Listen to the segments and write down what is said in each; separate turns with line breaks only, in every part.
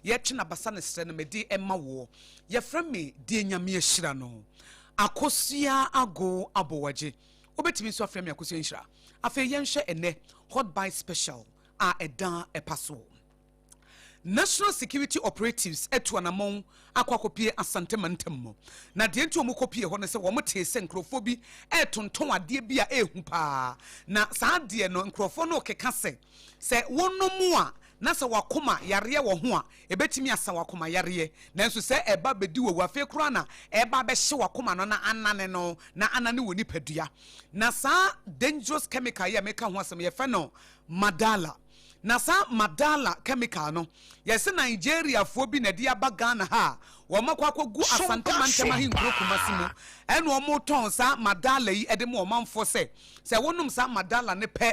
yɛtwe n'abasa ne serɛ no mede ɛma woɔ. Yɛfrɛ me deɛ Nyame ahyira no, Akosua Ago Abowagye. Wobɛtumi nso afrɛ me Akosua Nhyira. Afei yɛnhwɛ ɛnɛ Hot Bite Special a ɛda ɛpa soɔ. National Security Operatives atu anamɔn akɔ akɔpie Asante mantam mu. Na deɛ nti wɔn kɔpie hɔ ne sɛ wɔn tee sɛ nkurɔfoɔ bi retontɔn adeɛ bi a ɛrehu paa. Na saa adeɛ no nkurɔfoɔ no rekeka sɛ, sɛ wonom a na sɛ wakoma yareɛ wɔ ho a, ɛbɛtumi asa wakoma yareɛ. Nanso sɛ ɛba bɛdi wawu afei koraa na ɛba bɛhye wakoma no na anane no na anane wɔ nipadua. Na saa dangerous chemical yi a meka ho asɛm yɛfrɛ no Madala. Na saa Madala chemical no, yɛse Nigeriafoɔ bi na ɛde aba Ghana ha a wɔn akɔ akɔgu Asante mantam ahenkuro Kumasi mu, ɛna wɔn retɔn saa Madala yi de ma ɔmanfoɔ sɛ, sɛ wonom saa Madala no pɛ,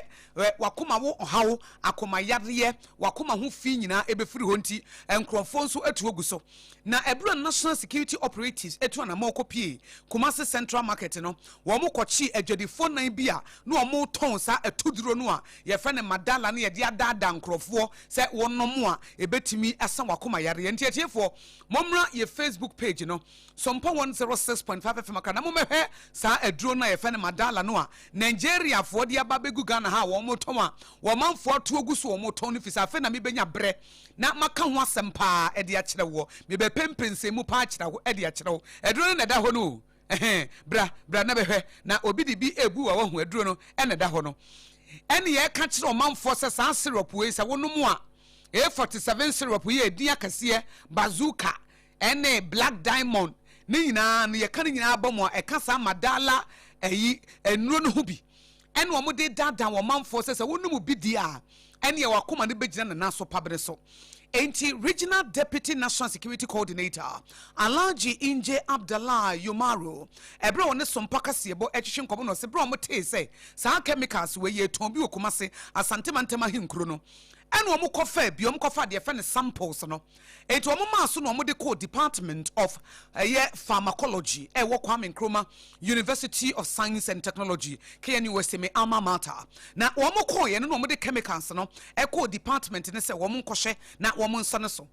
wakoma wo ɔhaw, akoma yareɛ, wakoma ho fi nyinaa ɛbɛfiri hɔ nti, nkorɔfoɔ nso atu agu so. Na ɛberɛ a National Security Operatives tu anamɔn kɔpuee Kumasi Central Market no, wɔkɔkyee adwadifoɔ nan bi a na wɔretɔn saa atuduro no a yɛfrɛ no Madala no yɛde adaadaa nkorɔfoɔ sɛ wonom a ɛbɛtumi asa w'akoma yareɛ. Nti atiefoɔ, mommra yɛ Facebook page no, Sompa 106.5 FM Accra na mommɛhwɛ saa aduro no a yɛfrɛ no Madala no a Nigeriafoɔ de aba abɛgu Ghana ha a wɔretɔn a wɔn manfoɔ ato agu so wɔretɔn no firi sɛ afei na mebɛnya berɛ na maka ho asɛm paa de akyerɛ woɔ. Mebɛpempensɛn mu paa akyerɛ wo de akyerɛ wo. Aduro no na ɛda hɔ no o. Ɛhɛn, bra, bra na bɛhwɛ. Na obi de bi rebu wa wahu aduro no na ɛda hɔ no. Ɛne yɛka kyerɛ ɔmanfoɔ sɛ saa syrup wei sɛ wonom a, A47 syrup yi a ɛdin akɛseɛ, Bazooka, ɛne Black Diamond, ne nyinaa no yɛka ne nyinaa bɔ mu a ɛka saa Madala ɛyi nnuro no ho bi. Ɛna wɔn de daadaa wɔn manfoɔ sɛ sɛ wonom bi di a, ɛneɛ wakoma no bɛgyina ne nan so pabene so. Enti Regional Deputy National Security Coordinator, Alhaji Inje Abdallah Umaru, ɛberɛ a ɔne Sompa Kaseɛbɔ ɛtwetwe nkɔmmɔ no ɔse berɛ a wɔn tee sɛ saa chemicals wei yɛtɔn bi wɔ Kumase, Asante Mantam ahenkuro no, ɛna wɔn kɔfaa bi, wɔn kɔfaa deɛ yɛfrɛ no samples no. Enti wɔn maa so na wɔn de kɔɔ Department of ɛyɛ Pharmacology ɛwɔ Kwame Nkrumah University of Science and Technology, KNUST, me alma mater. Na wɔn kɔɔeɛ no na wɔn de chemicals no ɛkɔɔ department no sɛ wɔn nkɔhwɛ na wɔn nsa no so.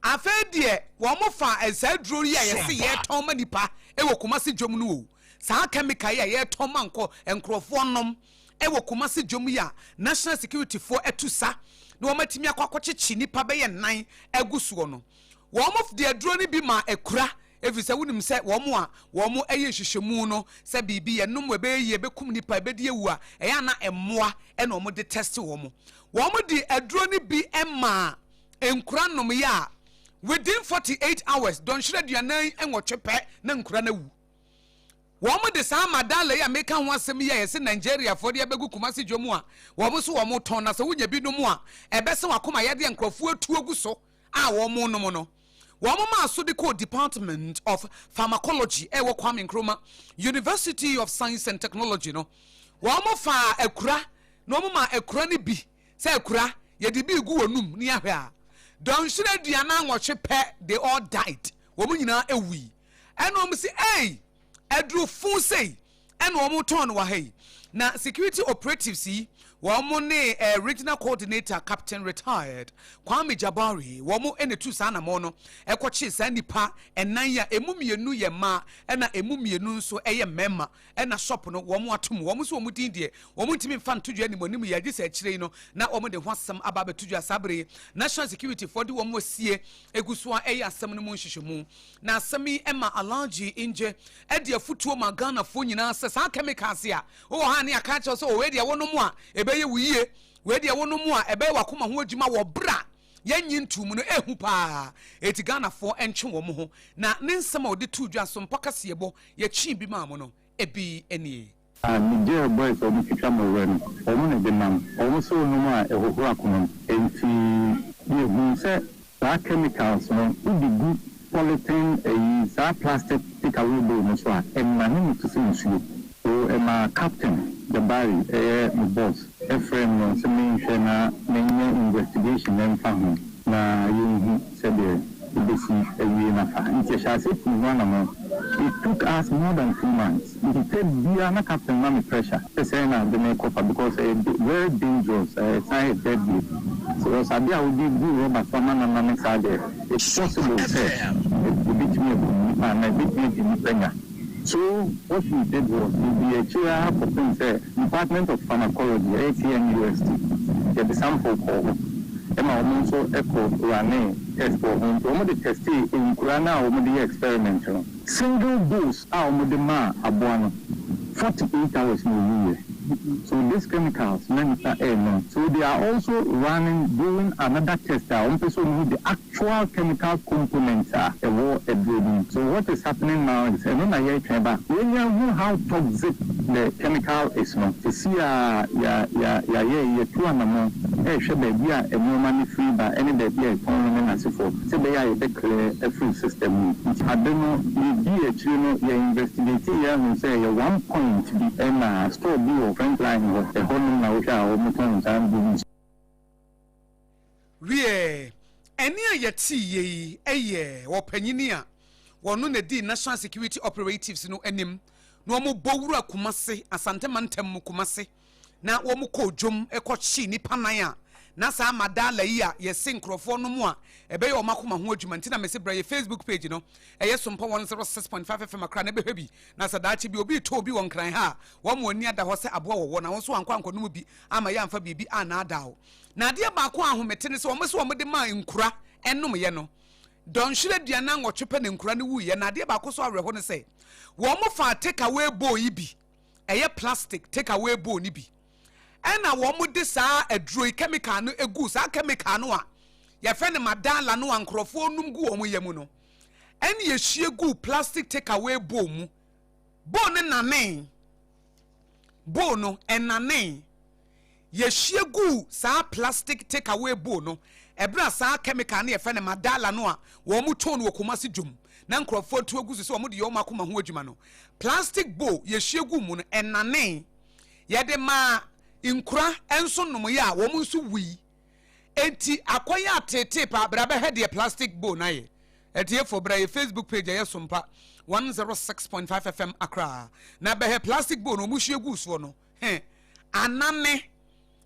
Afei deɛ wɔn fa saa aduro yi a yɛse yɛtɔn ma nipa ɛwɔ Kumasi dwom no o, saa chemical yi a yɛtɔn ma nkɔ nkurɔfoɔ nom wɔ Kumasi dwom yi a National Security foɔ atu sa na wɔn atumi akɔ akɔkyekye nnipa bɛyɛ nnan agu soɔ no. Wɔn de aduro no bi maa akura ɛfiri sɛ wonim sɛ wɔn a wɔn yɛ nhwehwɛmu no sɛ biribi yɛnom ɛbɛyɛ yie ɛbɛkum nnipa ɛbɛdi awu a ɛyɛ a na mmoa na wɔn de test wɔn. Wɔn de aduro no bi maa nkura nomyɛ a within 48 hours dɔnhwere 48 pɛ na nkura no awu. Wɔn de saa Madala yi a meka ho asɛm yi a yɛse Nigeriafoɔ de abɛgu Kumasi dwa mu a wɔn nso wɔn tɔn na sɛ wonya bi nom a ɛbɛsa w'akoma yadeɛ a nkurɔfoɔ atu agu so a wɔn nom no. Wɔn maa so de kɔɔ Department of Pharmacology a ɛwɔ Kwame Nkrumah University of Science and Technology no. Wɔn faa akura na wɔn maa akura no bi sɛ akura yɛde bi regu wɔn num ne ahwɛ a dɔnhwere 48 pɛ they all died wɔn nyinaa ewui. Ɛna wɔn se ei aduro fuu sei ɛna wɔn tɔn no wɔ ha yi. Na security operatives yi wɔn ne eh, regional coordinator Captain retired Kwame Jabari wɔn ɛna tu saa anamɔn no ɛkɔkye saa nipa ɛnan yi a emu mmienu yɛ mmaa ɛna emu mmienu nso ɛyɛ mmarima ɛna shop no wɔn atom wɔn nso wɔn din deɛ wɔn ntumi nfa nto dwa anim anim yɛ agye sɛ akyire yi no na wɔn de ho asɛm aba abɛto dwa. Saa bere yi national security foɔ de wɔn asie egu so a ɛyɛ asɛm no mu nhwehwɛmu. Na asɛm yi ma Alhaji Ngye de afutuo ma Ghanafoɔ nyinaa sɛ saa chemicals a wowɔ ha ne aka akyerɛ wo sɛ wei deɛ wonom a ɛbɛyɛ wo yie, wei deɛ wonom a ɛbɛyɛ w'akoma ho adwuma wɔ berɛ a yɛnnye ntuu mu no, ɛhu paa. Enti Ghanafoɔ ntwe wɔn ho. Na ne nsɛm a ɔde too dwa so mpo kaseɛbɔ yɛkyee bi maa mo no, ebi nie.
A Niger boys a wɔn twitwa mmɔwerɛ no, wɔn na ɛde nam. Wɔn se wonom a ɛhohoro akoma mu. Enti yɛhuu sɛ saa chemicals no wode gu polythene ayi saa plastic take away bowl no so a, ɛnane no te sɛ nsuo. So ɛmaa Captain Jabari, ɛyɛ me boss, frɛɛ me sɛ menhwɛ na menyɛ investigation mfa ho na yɛnhu sɛdeɛ yɛbɛsi awie no afa. Nti yɛhyɛɛ aseɛ tuu ho anamɔn. It took us more than 2 months. Nti tɛm biara na captain ma me pressure sɛ sɛn na ade no rekɔ fa because ɛyɛ very dangerous, ɛsan yɛ deadly. Because adeɛ a wode gu rɔba so ama no anane saa deɛ, it's possible sɛ ɛbɛtumi akum nnipa anaa ɛbɛtumi adi nnipa nya. So what we did was yɛdii akyire ara kɔpem sɛ Department of Pharmacology, ɛyɛ KNUST, yɛde sample kɔɔ hɔ ɛma wɔn nso kɔ runee test wɔ ho. Nti wɔde testee nkura no a wɔde yɛ experiment no. Single dose a wɔde maa aboa no, 48 hours na ɔwuiɛ. So this chemicals na nipa ɛrenom. So they are also running, doing another test a wɔpɛ sɛ wɔhu the actual chemical components a ɛwɔ aduro no mu. So what is happening now is ɛno na yɛretwɛn ba yɛnya hu how toxic the chemical is no. Seesei a yɛ yɛ yɛayɛ yɛatu anamɔn rehwɛ baabi a nnoɔma no firi ba ne baabi a yɛtɔn no ne n'asefoɔ sɛ ɛbɛyɛ a yɛbɛ clear afiri system no mu. Nti ade no yɛdii akyire no yɛ investigate yɛ ahunu sɛ ɛyɛ one point bi ɛna store bi wɔ front line hɔ ɛhɔ nom na wohwɛ a wɔtɔn saa nnuro no.
Wiɛ, ɛnne a yɛteeɛ yi yɛ ɔpanyin a ɔno na ɛdii National Security Operatives no anim na wɔbɔ wura Kumasi, Asante mantam mu Kumasi, na wɔkɔɔ dwom kɔkyee nnipa nan a na saa Madala yi a yɛse nkurɔfoɔ nom a ɛbɛyɛ wɔn akoma ho adwuma nti na mese bra yɛ Facebook page no ɛyɛ Sompa 106.5 FM Accra na ɛbɛhwɛ bi na sɛ daakye bi obi retɔ obi wɔ Nkran ha a wɔn ani ada hɔ sɛ aboa wɔwɔ na wɔn nso ankɔ ankɔnom bi ama yɛamfa biribi annaadaa wo. Na adeɛ baako a ahomete ne sɛ wɔn sɛ wɔde maa nkura nomyɛ no, dɔnhwere 48 pɛ na nkura no wuiɛ. Na adeɛ baako nso awerɛho ne sɛ wɔn faa take away bowl yi bi, ɛyɛ plastic take away bowl no bi, ɛna wɔn de saa aduro yi chemical no egu saa chemical no a yɛfrɛ no madala no a nkurɔfoɔ nom gu wɔn yam no, ɛna yɛhwie gu plastic take away bowl mu. Bowl no nanee. Bowl no ɛnanee. Yɛhwie guu saa plastic take away bowl no ɛberɛ a saa chemical no yɛfrɛ no Madala no a wɔn tɔn no wɔ Kumasi dwom na nkurɔfoɔ atu agu so sɛ wɔn de yɛ wɔn akoma ho adwuma no. Plastic bowl yɛhwie guu mu no ɛnanee. Yɛde maa nkura nso nomeɛ a wɔn nso wui. Enti akɔyɛ ateetee paa. Bra bɛhwɛ deɛ plastic bowl no ayɛ. Atiefo, bra yɛ Facebook page ɛyɛ Sompa 106.5 FM Accra na bɛhwɛ plastic bowl no wɔn hwie guu soɔ no. He, anane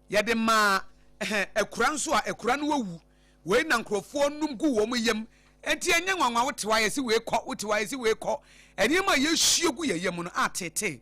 yɛde maa he akura nso a akura no awu. Wei na nkurɔfoɔ nom gu wɔn yam. Enti ɛnyɛ nwanwa wote hɔ a yɛsi wei kɔ, wote hɔ a yɛsi wei kɔ. Nneɛma a yɛhwie gu yɛn yam no ateetee.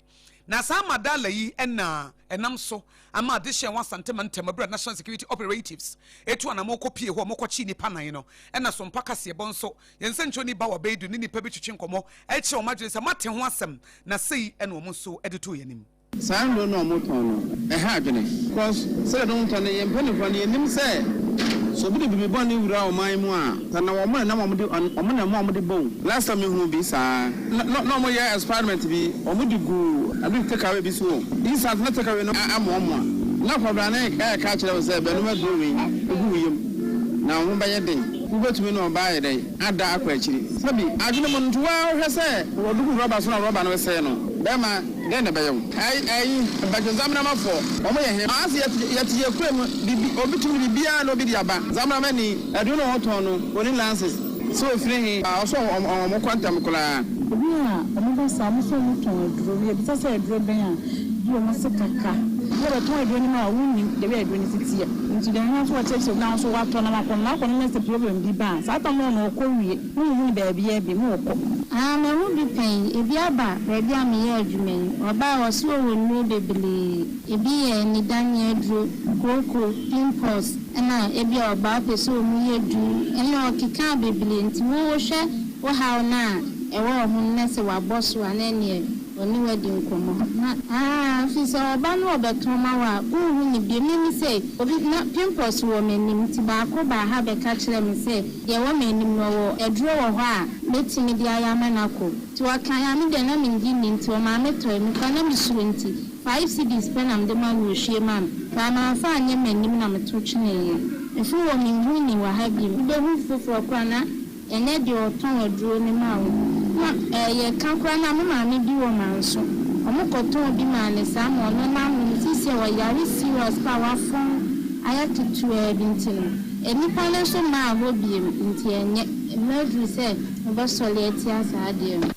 Na saa Madala yi na ɛnam so ama adehye a ɛwɔ Asante mantam bere a National Security Operatives tu anammɔn kɔpuee hɔ a wɔkɔkyee nnipa nnan no. Ɛna Sompa kaseɛbɔ nso, yɛn nsɛnkyerɛwni Bawa Baidu ne nnipa bi twetwe nkɔmmɔ kyerɛ wɔn adwene sɛ moate ho asɛm na sei na wɔn nso de too yɛn anim.
Saa nnuro no a ɔmo tɔn no ɛha adwene cos sɛdeɛ na ɔmo tɔn no yɛn mpaninfoɔ no yɛnim sɛ sɛ obi de biribi bɔne wura ɔman mu a sɛ na wɔn na nam ɔmo de ɔmo na ɛma ɔmo de bɔ o. Last time me huu bi saa na na ɔmo yɛ experiment bi ɔmo de guu ade take away bi so o instant na take away no amoamoa na akwadaa no ɛɛka akyerɛ wo sɛ bɛnom aduro wei gu wo yam na wo ho bɛyɛ den wobɛtumi ne ɔbaa ayɛ dɛn ada akɔ akyiri sɛbi adwene mu no nti wo ara wohwɛ sɛ wɔde gu rɔba so na rɔba no resɛe no bɛɛma Dɛn na ɛbɛyɛ wo? Ɛyi, ɛyi, mpakyɛ Zamramafo, wɔn yɛ he? Ase yɛte, yɛte yɛ kura mu, bibi, obi tumi de bibiaa na obi de aba. Zamramani, aduro na ɔtɔn no, onni lances. Sɛ ofiri he a, ɔsɛ ɔ, ɔ, wɔn kɔ ntɛm koraa.
Ebi a wɔn ba saa, wɔn sɛ wɔn tɔn aduro, yɛbisa sɛ aduro bɛn a, bi wɔn se kaka. Bi a bɛtɔn aduro no ma a, wonnim the way aduro no si teɛ. Nti deɛ hia nso wɔkyerɛkyerɛ mu na wo nso woatɔ na wakɔ no, na wakɔ no na sɛ problem bi ba a, saa tam no na ɔkɔ wie. Wonhunu baabiaa bi, mowɔ kɔ.
Aa mahu bi pɛn, ebi aba baabi a meyɛ adwuma yi, ɔbaa a ɔse ɔwɔ nnuro bebree, ebi yɛ anidaneɛ aduro, kooko, pimples, ɛna ebia ɔbaa ɔpɛ sɛ ɔmu yɛ duru, ɛna ɔkekaa bebree, nti wo wohwɛ wo haw no a ɛwɔ wo ho no na sɛ wabɔ so a na ɛneɛ ɔne wo adi nkɔmmɔ na aa firi sɛ ɔba no ɔbɛtɔn ma wo a wonhu no bio, me me sei obi na pimples wɔ m'anim nti baako baa ha bɛka kyerɛɛ me sɛ Deɛ ɛwɔ m'anim no, ɔwɔ aduro wɔ hɔ a mɛtumi de ayɛ ama no akɔ. Nti ɔkaeɛ a, me deɛ na mennye nni nti ɔmaa me tɔe. Me koraa na mesuro nti, five cedis pɛ na mede maa no ɔhwie maa me. Koraa mamfa anyɛ m'anim na meto tweneeɛ. Mefiri hɔ menhuu no wɔ ha bio. Wobɛhu foforɔ koraa na ɛnyɛ deɛ ɔtɔn aduro no maa wo no. Na yɛka koraa no a, me maame bi wɔ Manso. Wɔkɔtɔn bi maa no saa ma ɔno n'anom. Seesei ɔyare serious paa, wafɔn ayɛ ketewaa bi nti no. Nnipa no nso mmaa hɔ bio, nti ɛnyɛ mmerɛ aduru sɛ mobɛsɔre atia saa adeɛ no.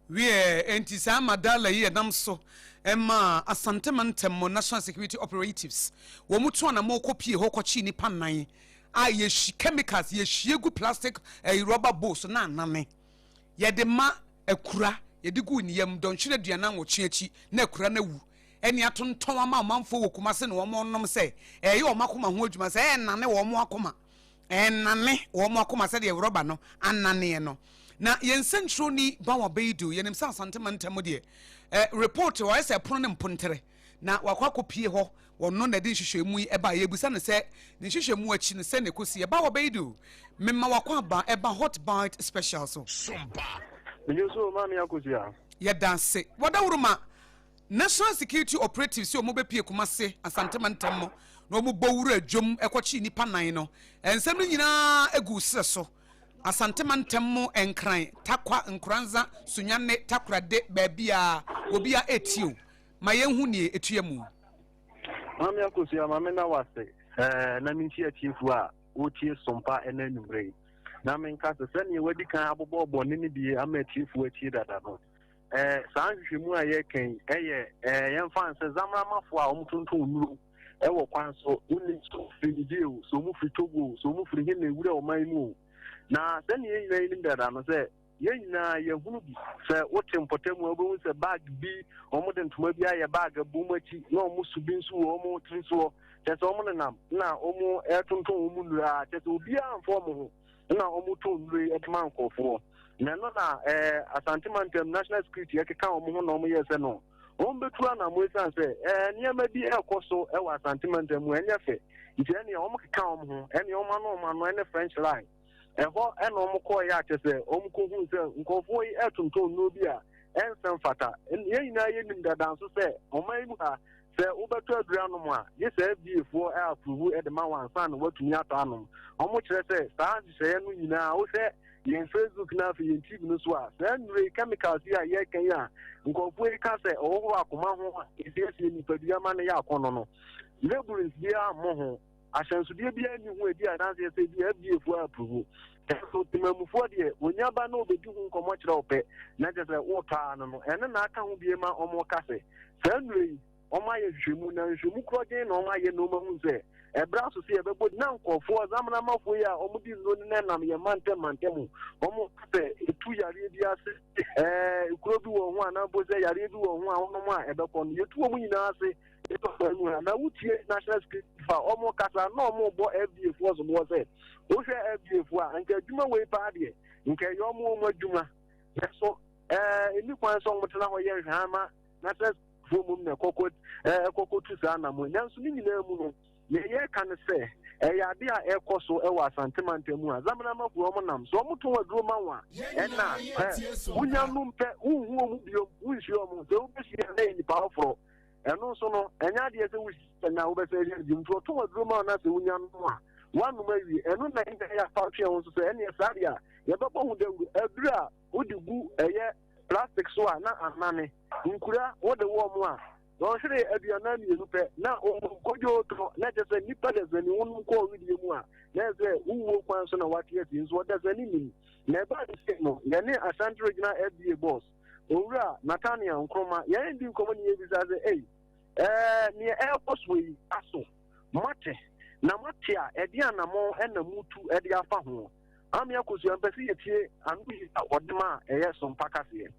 Wiɛ, enti saa Madala yi a ɛnam so Ɛmaa Asante mantam mu National Security Operatives wɔn tu anamɔ kɔ pie hɔ kɔkye nnipa nnan a yɛhyi chemicals yɛhwie gu plastic ɛyi rubber bowl so na anane yɛde ma akura yɛde gu ne yam dɔnhwere 48 akyi na akura no awu ɛne atontɔn ama ɔmanfoɔ wɔ Kumase na wɔn nom sɛ ɛyɛ wɔn akoma ho adwuma sɛ ɛnane wɔn akoma ɛnane wɔn akoma sɛdeɛ rɔba no ananeɛ no. Na yɛn nsɛnkyerɛwni Bawa Baidu, yɛnim sɛ Asante mantam mu deɛ, eh, report ɔyɛ sɛ ɛpono ne mpontere, na wakɔ akɔpie hɔ, wɔno na ɛde nhwehwɛmu yi ɛba. Yɛbisa no sɛ ne nhwehwɛmu akyi no sɛ na ɛkɔsi. Bawa Baidu, mema wakɔ aba ɛba Hot Bite Special so.
Megye so, Maame Akosua.
Yɛda ase. Wɔdawuruma National Security Operatives sɛ wɔbɛpue Kumase, Asante mantam mu na wɔbɔ wura dwam kɔkyee nnipa nnan no. Nsɛm no nyinaa gu serɛ so. Asante mantam mu Nkran, Tarkwa, Nkoranza, Sunyani, Takorade, baabiara obiara retie o. Ma yɛnhu nea ɛtua mu.
Maame Akosua, ma menna wo ase na menkyia atiefoɔ a wɔretie Sompa ɛnɛ anwummerɛ yi. Na menka sɛ sɛdeɛ wadi kan abobɔbɔ ne no bi ama atiefoɔ atie dada no, Eh, saa nhwehwɛmu a yɛreka yi yɛ eh, yɛmfa no sɛ Zamramafoɔ a wɔtontɔn nnuro wɔ kwan so, wonnim sɛ wɔfiri Niger o, sɛ wɔfiri Togo o, sɛ wɔfiri he na ɛwura ɔman yi mu o. Na sɛdeɛ yɛn nyinaa yɛnim dada no sɛ yɛn nyinaa yɛhunu bi sɛ wote mpɔtam a wobɛhu sɛ bag bi wɔde ntoma bi ayɛ bag abɔ mu akyi na wɔn so bi nso wɔ wɔn tiri soɔ kyɛ sɛ wɔn nenam na wɔn ɛtontɔn wɔn nnuro a kyɛ sɛ obiara mfa wɔn ho na wɔtɔn nnuro yi de ma nkurɔfoɔ. Na ɛno na ɛɛ Asante mantam National Security ɛkeka wɔn ho na wɔyɛɛ sɛ no wɔbɛtu anamo ɛsiane sɛ ɛɛ nneɛma bi ɛrekɔ so ɛwɔ Asante mantam mu ɛnyɛ fɛ nti ɛneɛ wɔn keka wɔn ho ɛneɛ wɔn ano wɔn ano ɛne French line ɛhɔ ɛna wɔn kɔɔ yɛ akyɛ sɛ wɔn kɔhu sɛ nkurɔfoɔ yi ɛretontɔn nnuro bi a ɛnsɛ mfata. Yɛn nyinaa yɛnim dada nso sɛ ɔman yi mu ha sɛ wobɛtɔ aduru anom a, gye sɛ FDA foɔ approve de ma wo ansa na woatumi atɔ anom. Wɔkyerɛ sɛ saa nhyehyɛeɛ no nyinaa wohwɛ yɛn Facebook na afei yɛn TV no so a, saa nnuro yi chemicals yi a yɛreka yi a nkurɔfoɔ yi ka sɛ ɔhohoro akoma ho a ɛsiesie nipadua ma no yɛ akɔnnɔ no, labelings biara mmɔ ho. Ahyɛnsodeɛ biara nni ho a ɛdi adanseɛ sɛ ebia FDA foɔ approve. Nanso temanmufoɔ deɛ, wɔnya ba na wɔbɛdi ho nkɔmmɔ kyerɛ wo pɛ, na kyerɛ sɛ wotɔ ara no no. Ɛno na aka ho bie ma wɔka sɛ, saa nnuro yi, wɔayɛ nhwehwɛmu, na nhwehwɛmu korɔgyenn na wɔayɛ na wɔahunu sɛ ɛberɛ aso sɛ yɛbɛbɔ na nkurɔfoɔ, Zamanamafoɔ yi a wɔde nnuro no nenam yɛn mantam mantam, wɔka sɛ ɛtu yareɛ bi ase, ɛɛ, kuro bi wɔ ho anaa mpo sɛ yareɛ bi wɔ ho a wonom a ɛbɛkɔ no, yɛtu wɔn nyinaa ase. Na wotie National Security fa wɔn kasa na wɔn bɔ FDA foɔ soboɔ sɛ wohwɛ FDA foɔ a nka adwuma wei paa deɛ nka ɛyɛ wɔn wɔn adwuma nanso ɛɛ ɛni kwan sɛ wɔn tena hɔ yɛ nhwɛhan ma National foɔ mom na ɛkɔkɔ ɛɛ ɛkɔkɔ tu saa anamo nanso ne nyinaa mu no nea yɛreka no sɛ ɛyɛ ade a ɛkɔ so ɛwɔ Asante mantam mu a Zamanamafoɔ wɔn nam so wɔn tɔn aduro ma wɔn a ɛna ɛ wonya num pɛ wonhu wɔn biom wonhyia wɔn sɛ wobɛhyia na ɛyɛ nipa foforɔ. Ɛno nso no, ɛnyɛ adeɛ sɛ wohyia na wobɛsan ahyia no bio. Nti ɔtɔn aduro ma wo na sɛ wonya nom a, woanom awie. Ɛno na ɛnyɛ yɛ afa twe ho nso sɛ ɛneɛ saa deɛ a, yɛbɛbɔ ho dawuro. Aduro a wode gu ɛyɛ plastic so a na anane. Nkura wode wɔ mo a, dɔnhwere 42 pɛ na wɔn kodwo tɔ na kyerɛ sɛ nnipa dasani wonom kɔɔ wedeɛ mu a, na ɛsɛ sɛ wowuo kwan so na wate asi nso ɔdasani nim. Na ɛbaa ne sei no, yɛne Ashanti Regional FDA boss Owura Nathaniel Nkrumah, yɛn di nkɔmmɔ ne yɛbisa sɛ, ei, ɛɛ, neɛ ɛrekɔ soɔ yi, aso moate? Na moate a, ɛdeɛn anammɔn ɛna motu ɛde afa ho? Maame Akosua, mpɛ sɛ yɛtie ano yi a ɔde ma a ɛyɛ sompa kaseɛ.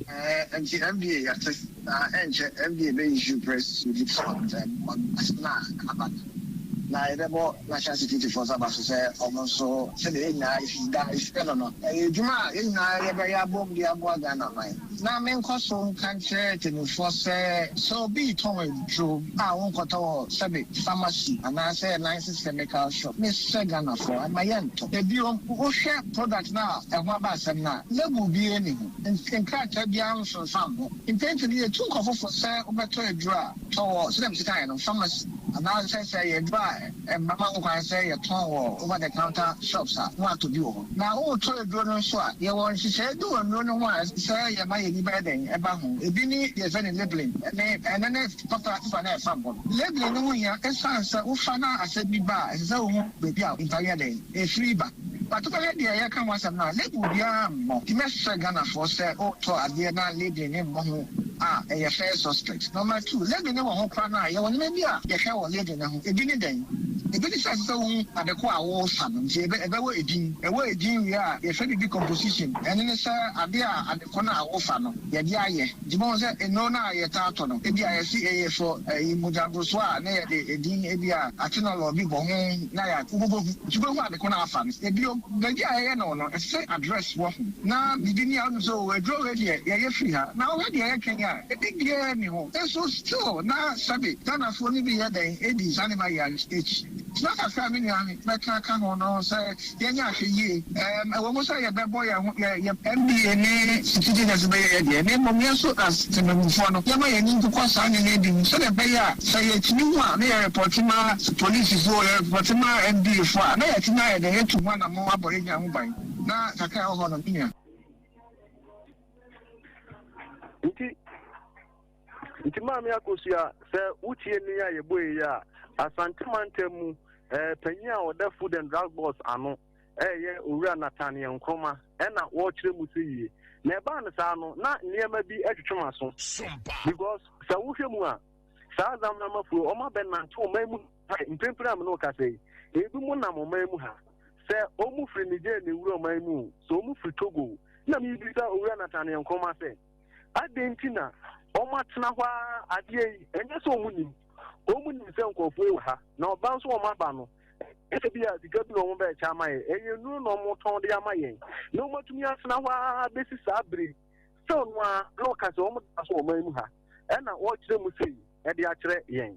Ɛɛ nti FDA yɛate na ɛnkyɛ FDA bɛ issue press release on on asɛm no a aba no na yɛbɛbɔ national security foɔ nso aba so sɛ wɔn nso sɛdeɛ yɛn nyinaa yɛsi da yɛsi no no ɛyɛ adwuma a yɛn nyinaa yɛbɛyɛ abom de aboa Ghana man. Na menkɔ so nka nkyerɛ atemmufoɔ sɛ, sɛ obi retɔn aduro a wonkɔtɔ wɔ sɛbe pharmacy anaasɛ licensed chemical shop, mesrɛ Ghanafoɔ, mma yɛntɔ. Na bio, wohwɛ product no a ɛho aba asɛm no a, label biara nni ho, nkrataa biara nsonsan ho. Mpɛn pii no, yɛtu nkurɔfo fo sɛ wobɛtɔ aduro a, tɔ wɔ, sɛdeɛ mese kaeɛ no, pharmacy anaasɛ sɛ ɛyɛ aduro a mmara ma ho kwan sɛ yɛtɔn wɔ over the counter shops a, na woatɔ bi wɔ hɔ. Na woretɔ aduro no nso a, yɛwɔ nhyehyɛe bi wɔ nnuro no ho a ɛsɛ sɛ yɛma yɛn ani bɛyɛ dɛn ba ho. Ebi ne deɛ yɛfrɛ no labeling ne ɛno ne papa paper no a ɛfam hɔ no. Labeling no ho hia esiane sɛ wofa na asɛm bi ba a, ɛsɛ sɛ wohu baabi a nipa yɛ dɛn ɛfiri ba. But wobɛhwɛ deɛ yɛreka ho asɛm no a, label biara mmɔ. Nti mɛsrɛ Ghanafoɔ sɛ woretɔ adeɛ na labeling no mmɔ ho. a, ɛyɛ first suspect. Number two, label no wɔ ho koraa no a, yɛwɔ nneɛma bi a yɛhwɛ wɔ label no ho. Ebi ne dɛn? Ebi ne sɛ ɛsɛ sɛ wohu ade ko a worefa no, nti ɛbɛwɔ edin. Ɛwɔ edin wie a, yɛfrɛ biribi composition. Ɛno ne sɛ ade a ade ko no a worefa no, yɛde ayɛ. Nti bohu sɛ nnuro no a yɛtaa tɔ no, ebia yɛse ɛyɛ for ɛyi mogyaborosoɔ a, na yɛde edin ebia atenolol bi bɔ ho na yɛ wobɛhu. Nti wobɛhu ade ko no a afa no. Ebio, baabi a yɛyɛ no no, ɛsɛ sɛ address wɔ ho. Na biribi ni a wonim sɛ oh aduro wei deɛ yɛyɛ firi ha. Na wohwɛ deɛ yɛtwɛn a, ebi biara nni hɔ. Nso still na sɛbe Ghanafoɔ no bi yɛ dɛn di saa nneɛma yi akyi. Tena kakra me nua mɛka aka ho no sɛ yɛnyɛ ahwɛyie. Ɛɛm ɛwɔ mu sɛ yɛbɛbɔ yɛn ho yɛ yɛ NBA ne security agency bɛyɛ yɛ deɛ na mmom yɛn nso as temamufoɔ no yɛma yɛn ani nkokɔ saa nneɛma yi bi ho sɛdeɛ ɛbɛyɛ a sɛ yɛtumi hu a na yɛ repɔte ma polisifoɔ yɛ repɔte ma NBA foɔ a na yɛatumi ayɛ dɛn atu ho anamɔn abɔ yɛn nyinaa ho ban na kakra a ɛwɔ hɔ no me nua.
Nti Nti Maame Akosua, sɛ wotie nne a yɛbɔe yi a, Asante mantam mu eh, panyin a ɔda Food and Drug Board ano ɛyɛ Owura Nathaniel Nkrumah ɛna wɔrekyerɛ mu sɛ yie. Na ɛbaa no saa no, na nneɛma bi ɛtwetwe m'aso. Because sɛ wohwɛ mu a, saa Zamnamafoɔ wɔn abɛnante ɔman mu ha mprempren a me ne wo kasa yi, ebi mo nam ɔman mu ha. Sɛ wɔn firi Niger na ewura ɔman mu o, sɛ wɔn firi Togo o, na mebisa Owura Nathaniel Nkrumah sɛ, Adɛn nti na wɔatena hɔ ara adeɛ yi? Ɛnyɛ sɛ wɔn nim. Wɔn nim sɛ nkurɔfoɔ yi wɔ ha, na ɔba nso wɔn aba no, ɛsɛ bi a sika bi na wɔn bɛɛkyɛ ama yɛn. Ɛyɛ nnuro na wɔtɔn de ama yɛn, na wɔatumi atena hɔ ara bɛsi saa bere yi. Sɛ ɔno ara na ɔka sɛ wɔn da so wɔ ɔman mu ha, ɛna wɔrekyerɛ mu sei de akyerɛ yɛn.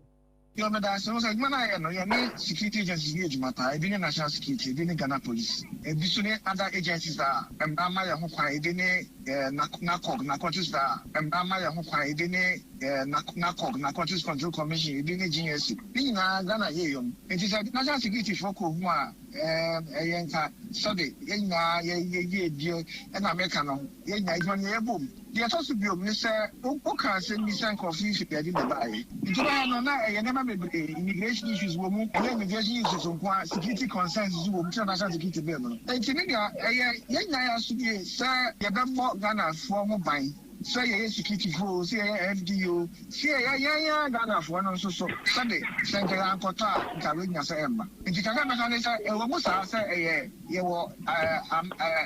Yo, meda ase. Wohu sɛ adwuma no a yɛyɛ no, yɛne security agencies no yɛ adwuma paa. Ebi ne National Security, ebi ne Ghana Police, ebi nso ne other agencies a mmara ma yɛn ho kwan, ebi ne NACOC, Narcotics a mmara ma yɛn ho kwan, ebi ne NACOC, Narcotics Control Commission, ebi ne GSC. Ne nyinaa Ghana yɛ yom. Nti sɛ National Security foɔ kɔhu a, ɛyɛ nka sɛbe yɛn nyinaa yɛ yie die ɛna meka no, yɛn nyinaa adwuma no yɛyɛ bom. Deɛ ɛtɔ so bio ne sɛ, woka asɛm bi sɛ nkurɔfo yi fi baabi na ɛbaeɛ. Nti wobɛhwɛ no, na ɛyɛ nneɛma bebree, immigration issues wɔ mu, ɛnyɛ immigration issues nko ara, security concerns nso wɔ mu, nti na national security baa mu no. Nti me nua, ɛyɛ yɛn nyinaa yɛn asodie sɛ yɛbɛbɔ Ghanafoɔ ho ban, sɛ yɛyɛ securityfoɔ o, sɛ yɛyɛ FDA o, sɛ yɛyɛ yɛn ara Ghanafoɔ no nso so, sɛbe sɛ nka yɛankɔtɔ a, nka wei nyinaa sɛ ɛmma. Nti kakra a mɛka ne sɛ, ɛwɔ mu saa sɛ ɛyɛ. Yɛwɔ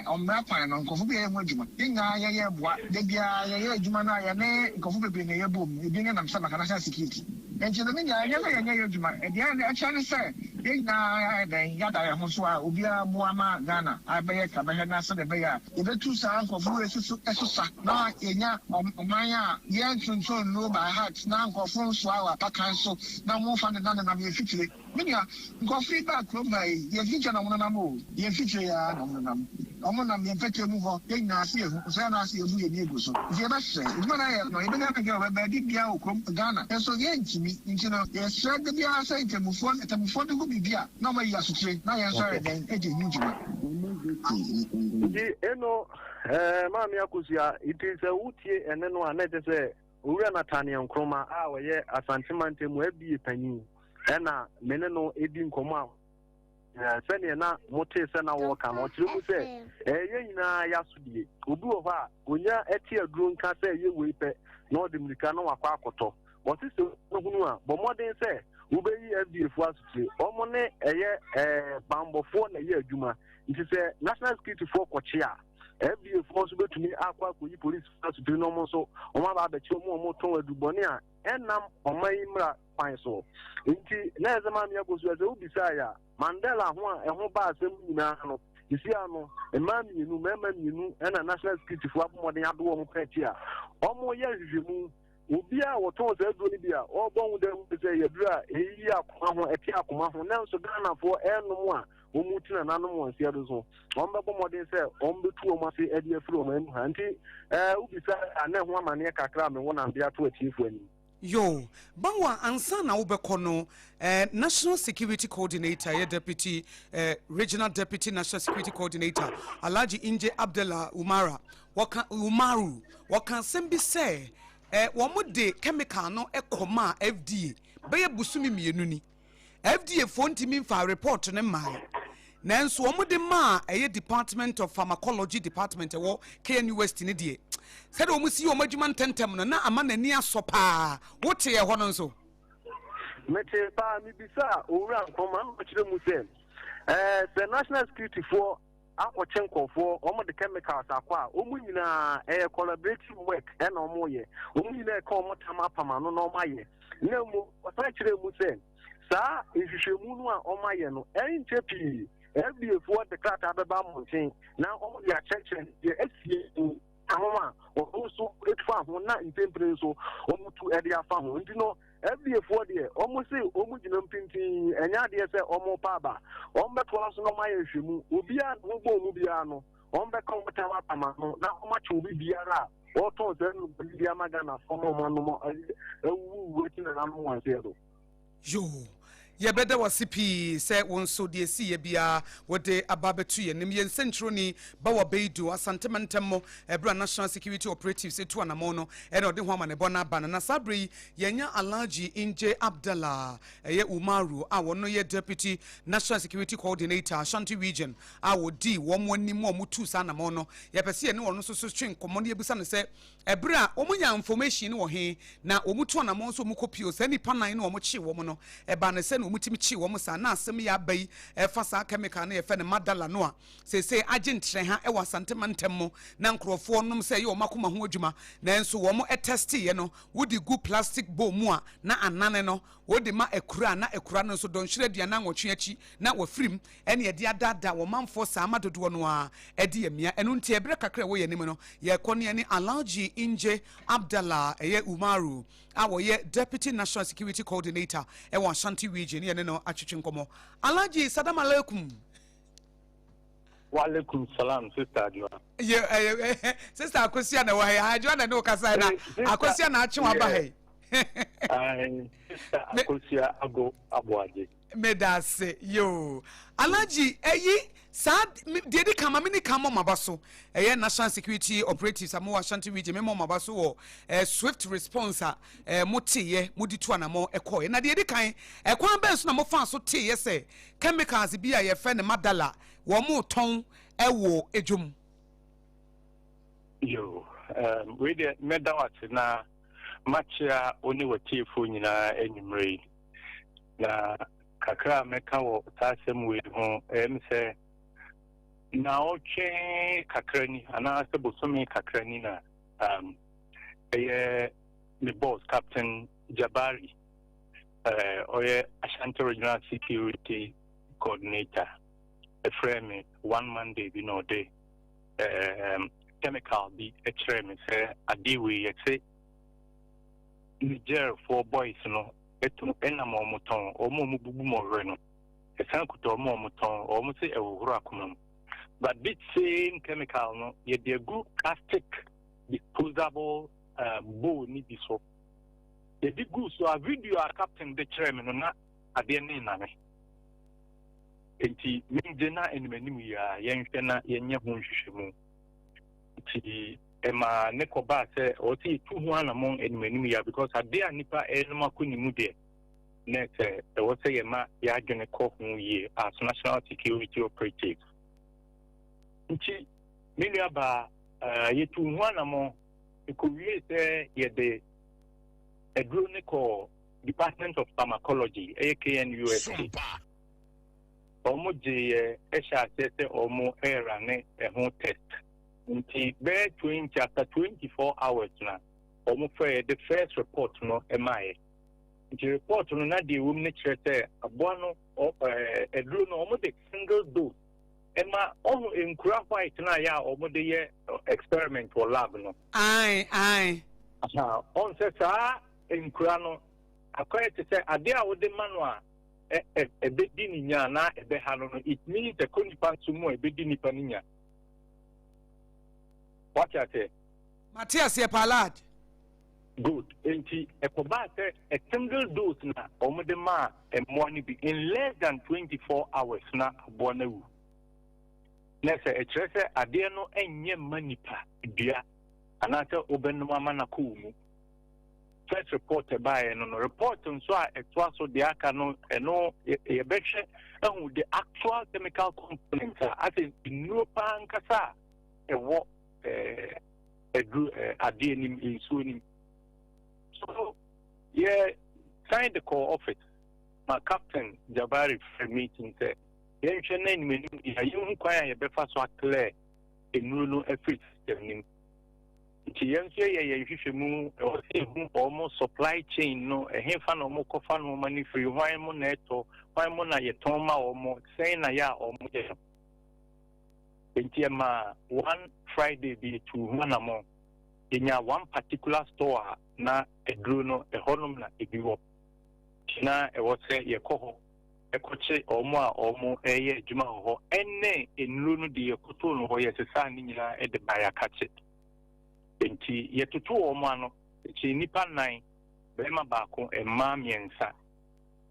ɔmmara kwan no, nkurɔfo bi yɛ ho adwuma. Yɛn nyinaa yɛyɛ boa. Da biara yɛyɛ adwuma no a, yɛne nkurɔfo bebree na ɛyɛ bom. Ebi ne nam sɛ maka national security. Enti no, me nua, ɛnyɛ sɛ yɛnyɛ yɛn adwuma. Deɛ ɛkyerɛ ne sɛ yɛn nyinaa ayɛ dɛn, yɛada yɛn ho so a obiara boa ma Ghana abɛyɛ krabɛhwɛ na sɛdeɛ ɛbɛyɛ a yɛbɛtu saa nkurɔfo wei so so sa na yɛanya ɔman a yɛntontɔn nnuro by heart na nkurɔfo nsoa wɔ apakan so na wɔmfa nenanenam yɛn mfikyire. Me nua, nkurɔfo yi baa kurom ha yi, yɛn mfikyire na wɔnenam o, yɛn mfikyire yi ara na wɔnenam. Wɔnam yɛn mpɛtɛ mu hɔ, yɛn nyinaa ase yɛhu, nso yɛn ase yɛbu yɛn ani agu so. Nti yɛbɛsrɛ, adwuma no ayɛ no, yɛbɛnya no hwɛ wɔ baabi biara wɔ kurom, Ghana, nso yɛntumi. Nti no, yɛsrɛ da biara sɛ ntemmufoɔ no, atemmufoɔ no hu biribi a, na wɔayi asotire, na yɛn nso ayɛ dɛn adi ho dwuma.
Nti eno eh, Maame Akosua, nti sɛ wotie ɛne no a, na ɛkyɛ sɛ Owura Nathaniel Nkrumah a ɔyɛ Asante mantam mu FDA panyin na me ne no di nkɔmmɔ a sɛdeɛ na motee sɛ na wɔreka no, ɔkyerɛ mu sɛ ɛyɛ yɛn nyinaa yɛasodie. Obi wɔ hɔ a, onya ɛte aduro nka sɛ ɛyɛ wei pɛ na ɔde mmirika na wakɔ akɔtɔ. Ɔse sɛ wohunu a, bɔ mmɔden sɛ wobɛyi FDA foɔ asotire. Wɔn ne ɛyɛ ɛɛ banbɔfoɔ na ɛyɛ adwuma. Nti sɛ National Security foɔ kɔkye a, FDA foɔ nso bɛtumi akɔ akɔyi polisi asotire na wɔn nso wɔn aba abɛkye wɔn a wɔtɔn adubɔne a ɛnam ɔman yi mmara kwan so. Nti na ɛsɛ maame akosua sɛ wobisaeɛ a Mandela ho a ɛho ba asɛm nyinaa no sisi ano mmaa mmienu mmarima mmienu ɛna national security foɔ abɔ mmɔden ado wɔn pɛ akyi a wɔyɛ nhwehwɛmu. Obiara a wɔtɔn saa aduro no bi a ɔrebɔ ho dawuro sɛ ɛyɛ aduro a ɛyi akoma ho, ɛte akoma ho, nanso Ghanafoɔ ɛrenom a wɔn ti nananom wɔn nseɛ do so, wɔn bɛbɔ mmɔden sɛ wɔn bɛtu wɔn ase de afiri wɔn anim ha. Nti ɛɛ wobisa a na ɛho amaneɛ kakra a mewɔ na mede ato atiefoɔ anim.
Yoo, Bawa ansa na wobɛkɔ no, eh, National Security Coordinator, yɛ Deputy, eh, Regional Deputy National Security Coordinator, Alhaji Inje Abdullah Umara, Wɔka Umaru, wɔka asɛm bi sɛ eh, wɔn de chemical no kɔmaa FDA bɛyɛ bosome mmienu ni. FDA foɔ ntumi nfa report no mmae. Nanso wɔn de maa ɛyɛ Department of Pharmacology department ɛwɔ KNUST no deɛ. Sɛdeɛ wɔn si yɛ wɔn adwuma ntɛmntɛm no, na ama n'ani asɔ paa. Wotee ɛhɔ no nso?
Metee paa. Mebisaa Owura Nkrumah na ɔkyerɛ mu sɛ, ɛɛ sɛ National Security foɔ akɔkye nkurɔfoɔ, wɔn de chemicals akɔ a, wɔn nyinaa ɛyɛ collaborative work ɛna wɔn yɛ. Wɔn nyinaa ɛka wɔn tam apam ano na wɔn ayɛ. Na mmom ɔsan kyerɛ mu sɛ saa nhwehwɛmu no a wɔn ayɛ no ɛnkyɛ pii FDA foɔ de krataa bɛba mmɔnten na wɔn de akyerɛkyerɛ deɛ asie ho a wɔn nso fa ho na mpempere nso wɔn tu de afa ho. Nti no FDA foɔ deɛ wɔn se wɔn gyina mpintin, ɛnyɛ adeɛ sɛ wɔn pa aba. Wɔn bɛtoa so na wɔn ayɛ nhwɛmu. Obiara ne ho bɔ wɔn biara no, wɔn bɛka wɔn tam apam ano na wɔn akye obi biara a wɔtɔn saa nnubɔne bi ama Ghanafoɔ na wɔn anom awuwu akyi na nanom wɔn aseɛ do.
Yoo, yɛbɛda wo ase pii sɛ wo nso deɛ ɛsiiɛ biara wode aba abɛto yɛn anim. Yɛn nsɛnkyerɛwni Bawa Beidu, Asante mantam mu, ɛberɛ a National Security Operatives tu anamɔn no ɛna ɔde ho amanebɔ no aba no. Na saa berɛ yi yɛanya Alhaji Inje Abdallah, ɛyɛ Umaru a ɔno yɛ Deputy National Security Coordinator, Ashanti Region, a ɔdii wɔn anim a wɔtuu saa anamɔn no. Yɛpɛ sɛ yɛne ɔno nso so twe nkɔmmɔ na yɛbisa no sɛ, Ɛberɛ a wɔn nyaa information no wɔ he na wɔn tu anamɔn sɛ wɔn kɔ pio saa nnipa nan no a wɔn kyee wɔn no? Ɛbaa no sɛ na wɔn tumi kyee wɔn saa na asɛm yi aba yi ɛfa saa chemical no yɛfɛ no Madala no a seesei agye ntrɛha wɔ Asante mantam mu na nkorɔfoɔ nom sɛ ɛyɛ wɔn akoma ho adwuma nanso wɔn tɛsteeɛ no wode gu plastic bowl mu a na anane no Wode ma akura a na akura no nso dɔnhwere 48 akyi na wafiri mu ɛne ɛde adaadaa wɔn manfoɔ saa ma dodoɔ no ara de amia. Ɛno nti ɛberɛ kakra a ɛwɔ yɛn anim no yɛrekɔ ne yɛne Alhaji Inje Abdallah ɛyɛ Umaru a ɔyɛ Deputy National Security Coordinator ɛwɔ Ashanti Region ne yɛne no atwetwe nkɔmmɔ. Alhaji Sadam Alaikum.
Wa alaikum salam sister Adwoa.
Yɛ ɛyɛ sister Akosia na ɛwɔ ha yi. Adwoa na ɛne wo kasa yi na Akosia na atwe waba ha yi.
Sister Akosia Ago Aboagye.
Meda ase yoo. Alhaji ɛyi saa deɛ di kan ma me ni kan mɔ maba so ɛyɛ national security operatives a mo wɔ Ashanti region me mɔ maba so wɔ eh, swift response a eh, mo teeɛ mo de tu anamɔ ɛkɔɛ na deɛ di kan ɛkwan bɛn so na mo fa so teeɛ sɛ chemicals bi a yɛfrɛ no madala wɔretɔn wɔ dwom.
Yo, um, wei deɛ mɛda wo ase na makyea wo ne w'atiefoɔ nyinaa anwummerɛ yi. Na kakra a mɛka wɔ saa asɛm wei ho, ɛyɛ me sɛ naawɔtwe kakra ni anaasɛ bosome kakra ni na um, ɛyɛ me boss Captain Jabari ɔyɛ Ashanti Regional Security Coordinator ɛfrɛɛ me one Monday bi na ɔde um, chemical bi kyerɛɛ me sɛ adeɛ wei yɛte Nigerfoɔ boys no ɛto ɛnam wɔn tɔn wɔn a wɔn bubu mɔwerɛ no ɛsan kuta wɔn a wɔn tɔn wɔn sɛ ɛhohoro akoma mu but this same chemical no yɛde agu plastic disposable uh, bowl ni bi so Yɛde guu so a, video a captain de kyerɛɛ me no, na adeɛ no nnane. Enti mengye na anim anim yi ara yɛnhwɛ na yɛnyɛ ho nhwehwɛmu. Nti ɛmaa ne kɔbaa sɛ ɔwɔ sɛ yɛtu ho anammɔn anim anim yi ara because adeɛ a nnipa ɛrenom akɔ ne mu deɛ, na sɛ ɛwɔ sɛ yɛma yɛadwene kɔ ho yie as national security operatives. Nti me nuabaa, uh, yɛtu ho anammɔn, ɛkɔwie sɛ yɛde aduro no kɔɔ Department of Pharmacology, ɛyɛ KNUST. Wɔn gyeeɛ hyɛ aseɛ sɛ wɔn rane ɛho test. Nti bɛyɛ 20 after 24 hours na wɔn frɛɛ de first report no maaeɛ. Nti report no na deɛ ɛwɔ mu no kyerɛ sɛ aboa no aduro no wɔn de single dose ɛma ɔho nkura white no a yɛ a wɔn de yɛ experiment wɔ lab no.
Ae, ae.
Aha, ɔn sɛ saa nkura no akɔyɛ te sɛ adeɛ a wode ma no a ɛbɛdi ne nya anaa ɛbɛha no no, it means ɛkɔ nipa nso mu a ɛbɛdi nipa no nya. Wate aseɛ?
Mate aseɛ paa lad.
Good. Enti ɛkɔbaa sɛ a single dose na wɔde maa mmoa no bi in less than 24 hours na aboa no awu. Na sɛ ɛkyerɛ sɛ adeɛ no nyɛ mma nipa dua anaasɛ wobɛnom ama no akɔ wo mu. First report ɛbaeɛ no no, report nso a ɛtoa so deɛ aka no ɛno yɛbɛhwɛ ahu the actual chemical component a asɛ nnuro paa nkasa a ɛwɔ ɛɛ.
aduru eh, adeɛ nim nsuo nim. So yɛ san de kɔɔ office ma Captain Jabari frɛ meeting sɛ yɛnhwɛ na anim anim deɛ yɛnhu kwan a yɛbɛfa so aclear nnuro no afiri system nim. Nti yɛn nso yɛyɛ yɛn nhwehwɛmu, ɛwɔ sɛ yɛhu wɔn supply chain no, ɛhefa na wɔkɔfa nneɛma no firi, hwan mo na ɛtɔ, hwan mo na yɛtɔn ma wɔn, sɛn na yɛ a wɔyɛ no. Nti ɛmaa one Friday bi yɛtuu ho anammɔn. Yɛnyaa one particular store a na aduro no ɛhɔnom na ebi wɔ. Nti na ɛwɔ sɛ yɛkɔ hɔ kɔkye wɔn a wɔreyɛ adwuma wɔ hɔ ne nnuro no deɛ yɛkɔtoo no hɔ, yɛsesaa ne nyinaa de baeɛ akakye. Enti yɛtotoo wɔn ano, yɛkyee nnipa nnan, barima baako, mmaa mmiɛnsa.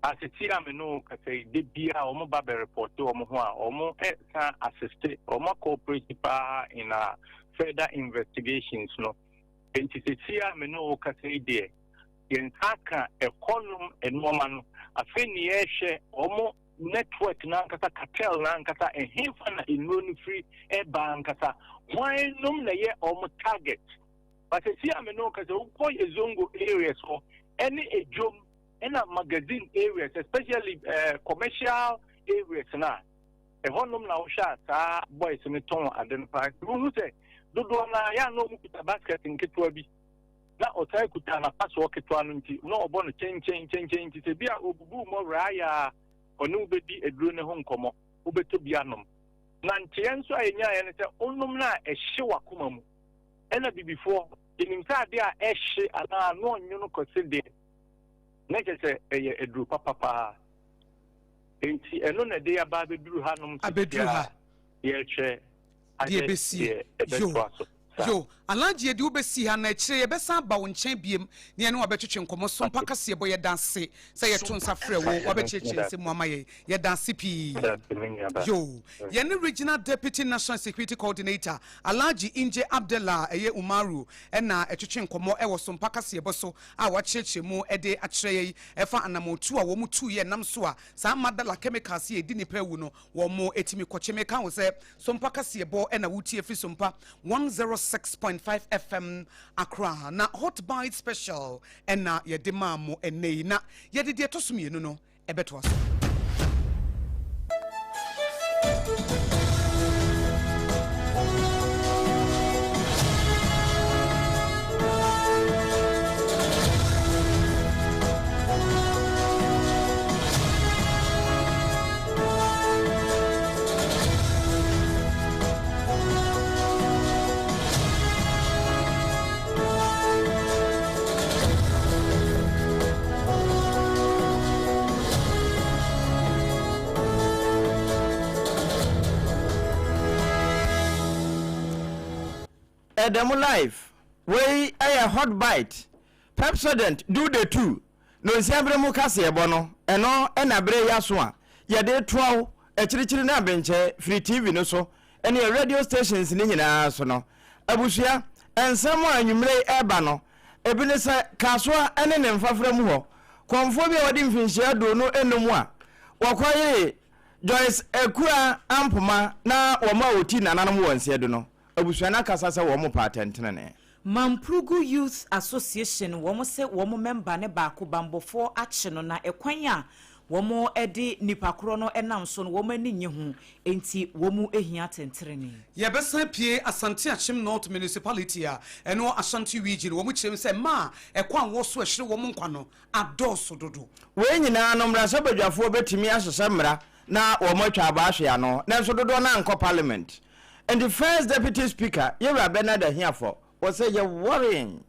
Asese a me ne wo kasa yi, da biara wɔn ba bɛrepɔte wɔn ho a, wɔn san asiste, wɔn akɔɔpereti paa in our further investigations no. Enti sisi a me ne wo kasa yi deɛ, yɛn nsa aka ɛhɔnom nneɛma no. Afei ne yɛrehwɛ wɔn network no ankasa, cartel no ankasa, ɛhefa na nnuro no firi ɛba ankasa, hwan nom na ɛyɛ wɔn target. But sisi a me ne wo kasa, wokɔ yɛ zongo areas hɔ, ɛne edwom, ɛna magazine areas, especially commercial areas na ɛhɔnom na wohwɛ a saa boys no tɔn ade no paa. Nti wohu sɛ dodoɔ no a yɛ a na wɔn kuta basket nketewa bi na ɔsan kuta n'apasoɔ ketewa no nti na ɔbɔ no kyɛnkyɛn kyɛnkyɛn nti sɛ bi a obubu mmɔ raaya a ɔne wo bɛdi aduro no ho nkɔmmɔ, wobɛtɔ bi anom. Na nteɛ nso a yɛnyaeɛ no sɛ wonom no a ɛhye w'akoma mu. Ɛna bibifoɔ yɛnim sɛ adeɛ a ɛhye anaa ano ɔnwono kɔse deɛ na kyerɛ sɛ ɛyɛ aduro papa paa. Enti ɛno na ɛde aba abɛduru hanom
Abɛduru ha.
yɛrehwɛ
Deɛ ɛbɛsi.
deɛ
Yo.
ɛbɛtoa so. Saa.
Yo, Alhaji yɛde wo bɛsi ha na akyire yɛbɛsan aba wo nkyɛn biem na yɛne wo abɛtwetwe nkɔmmɔ. Sompa kaseɛbɔ yɛda ase sɛ yɛto nsa frɛ wo wabɛkyerɛkyerɛ nsɛm mu ama yɛn. Yɛda ase pii. Yo, yɛne Regional Deputy National Security Coordinator Alhaji Inje Abdallah a ɛyɛ Umaru na ɛtwetwe nkɔmmɔ wɔ Sompa kaseɛbɔ so a wakyerɛkyerɛ mu de akyerɛ yɛn ɛfa anammɔntuo a wɔn tuiɛ nam so a saa Madala chemicals yi a ɛdi nnipa awu no wɔn tumi kɔkye. Meka wo sɛ Sompa kaseɛbɔ na wotie firi Sompa 106.5 FM Accra na Hot Bite Special ɛna yɛde maa mo ɛnnɛ yi na yɛde deɛ ɛtɔ so mmienu no ɛbɛtoa so.
Ɛda mu live. Wei yɛ hot bite. Pepsodent do the two. Nonsia bere mu kaseɛbɔ no, ɛno na bere yi aso a yɛde retoa wo akyirikyiri ne abenkyɛ firi TV no so ne yɛn radio stations no nyinaa so no. Abusua, nsɛm a anwummere yi ɛreba no, ebi ne sɛ Kasoa ne ne mfafra mu hɔ kɔmfoɔ bi a wadi mfinhyia 25 a wɔkɔyeree Joyce Akua Ampoma na wɔn a wɔti nananom wɔ nseɛ do no, abusua no akasa sɛ wɔn pɛ atɛntenenee.
Mamprugu Youth Association wɔn se wɔn mɛmba no baako banbɔfoɔ akye no na ɛkwan a wɔn de nipa korɔ no nam so no wɔn ani nnye ho enti wɔn hia atɛntenenee.
Yɛbɛsan apue Asante Akyem North Municipality a ɛno Ashanti Region. Wɔn kyerɛ mu sɛ mmaa a ɛkwan wɔ so ɛhyere wɔn nkwa no adɔɔso dodo.
Wei nyinaa no, mmarahyɛbadwafoɔ bɛtumi ahyehyɛ mmara na wɔatwa aba ahwe ano, nanso dodoɔ no ara nkɔ parliament. Nti First Deputy Speaker, Yewura Bernard Ahiafor, wɔ sɛ yɛ worrying.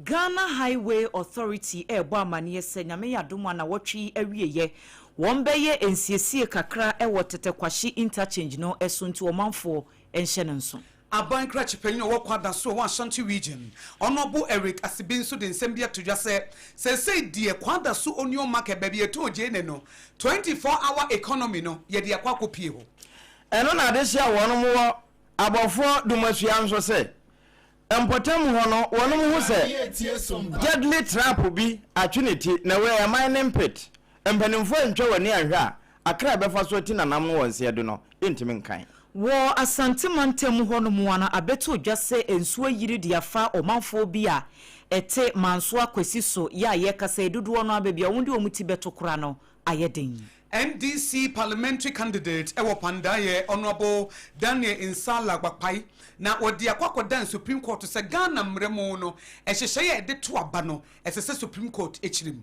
Ghana Highway Authority rebɔ amaneɛ sɛ Nyame yɛ adom a nawɔtwe yi awieɛ wɔn bɛyɛ nsiesie kakra wɔ Tetteh Quarshie Interchange no so nti ɔmanfoɔ nhyɛ no nso.
Aban krakye panyin a ɔwɔ Kwada so a ɛwɔ Ashanti Region, Honourable Eric Asibi nso de nsɛm bi ato dwa sɛ, seesei deɛ Kwada so Onion Market baabi a yɛtɔn gyeene no, 24 hour economy no, yɛde akɔ akɔpie hɔ.
Ɛno na adehye a wɔnom wɔ abɔfoɔ dumasua nso se, mpɔtam hɔ no wɔnom hu sɛ deadly trap bi atwe ne ti na wei ɛyɛ mining pit. Mpanimfoɔ antwa w'ani anhwɛ a, akra a ɛbɛfa so ati nanam no wɔ nseɛ do no, yɛntumi nkan.
Wɔ Asante mantam hɔ nom a no abɛtɔ dwa sɛ nsuo ayiri de afa ɔmanfoɔ bi a ɛte Mansoa Kwasi so yɛ a yɛrekasa yi dodoɔ no ara baabi a wɔn de wɔn ti bɛto koraa no ayɛ den.
NDC parliamentary candidate wɔ Pandaye, Honourable Daniel Nsala Gbakpai na wɔde akɔ akɔdan Supreme Court sɛ Ghana mmara mu no nhyehyɛe a yɛde to aba no ɛsɛ sɛ Supreme Court kyerɛ mu.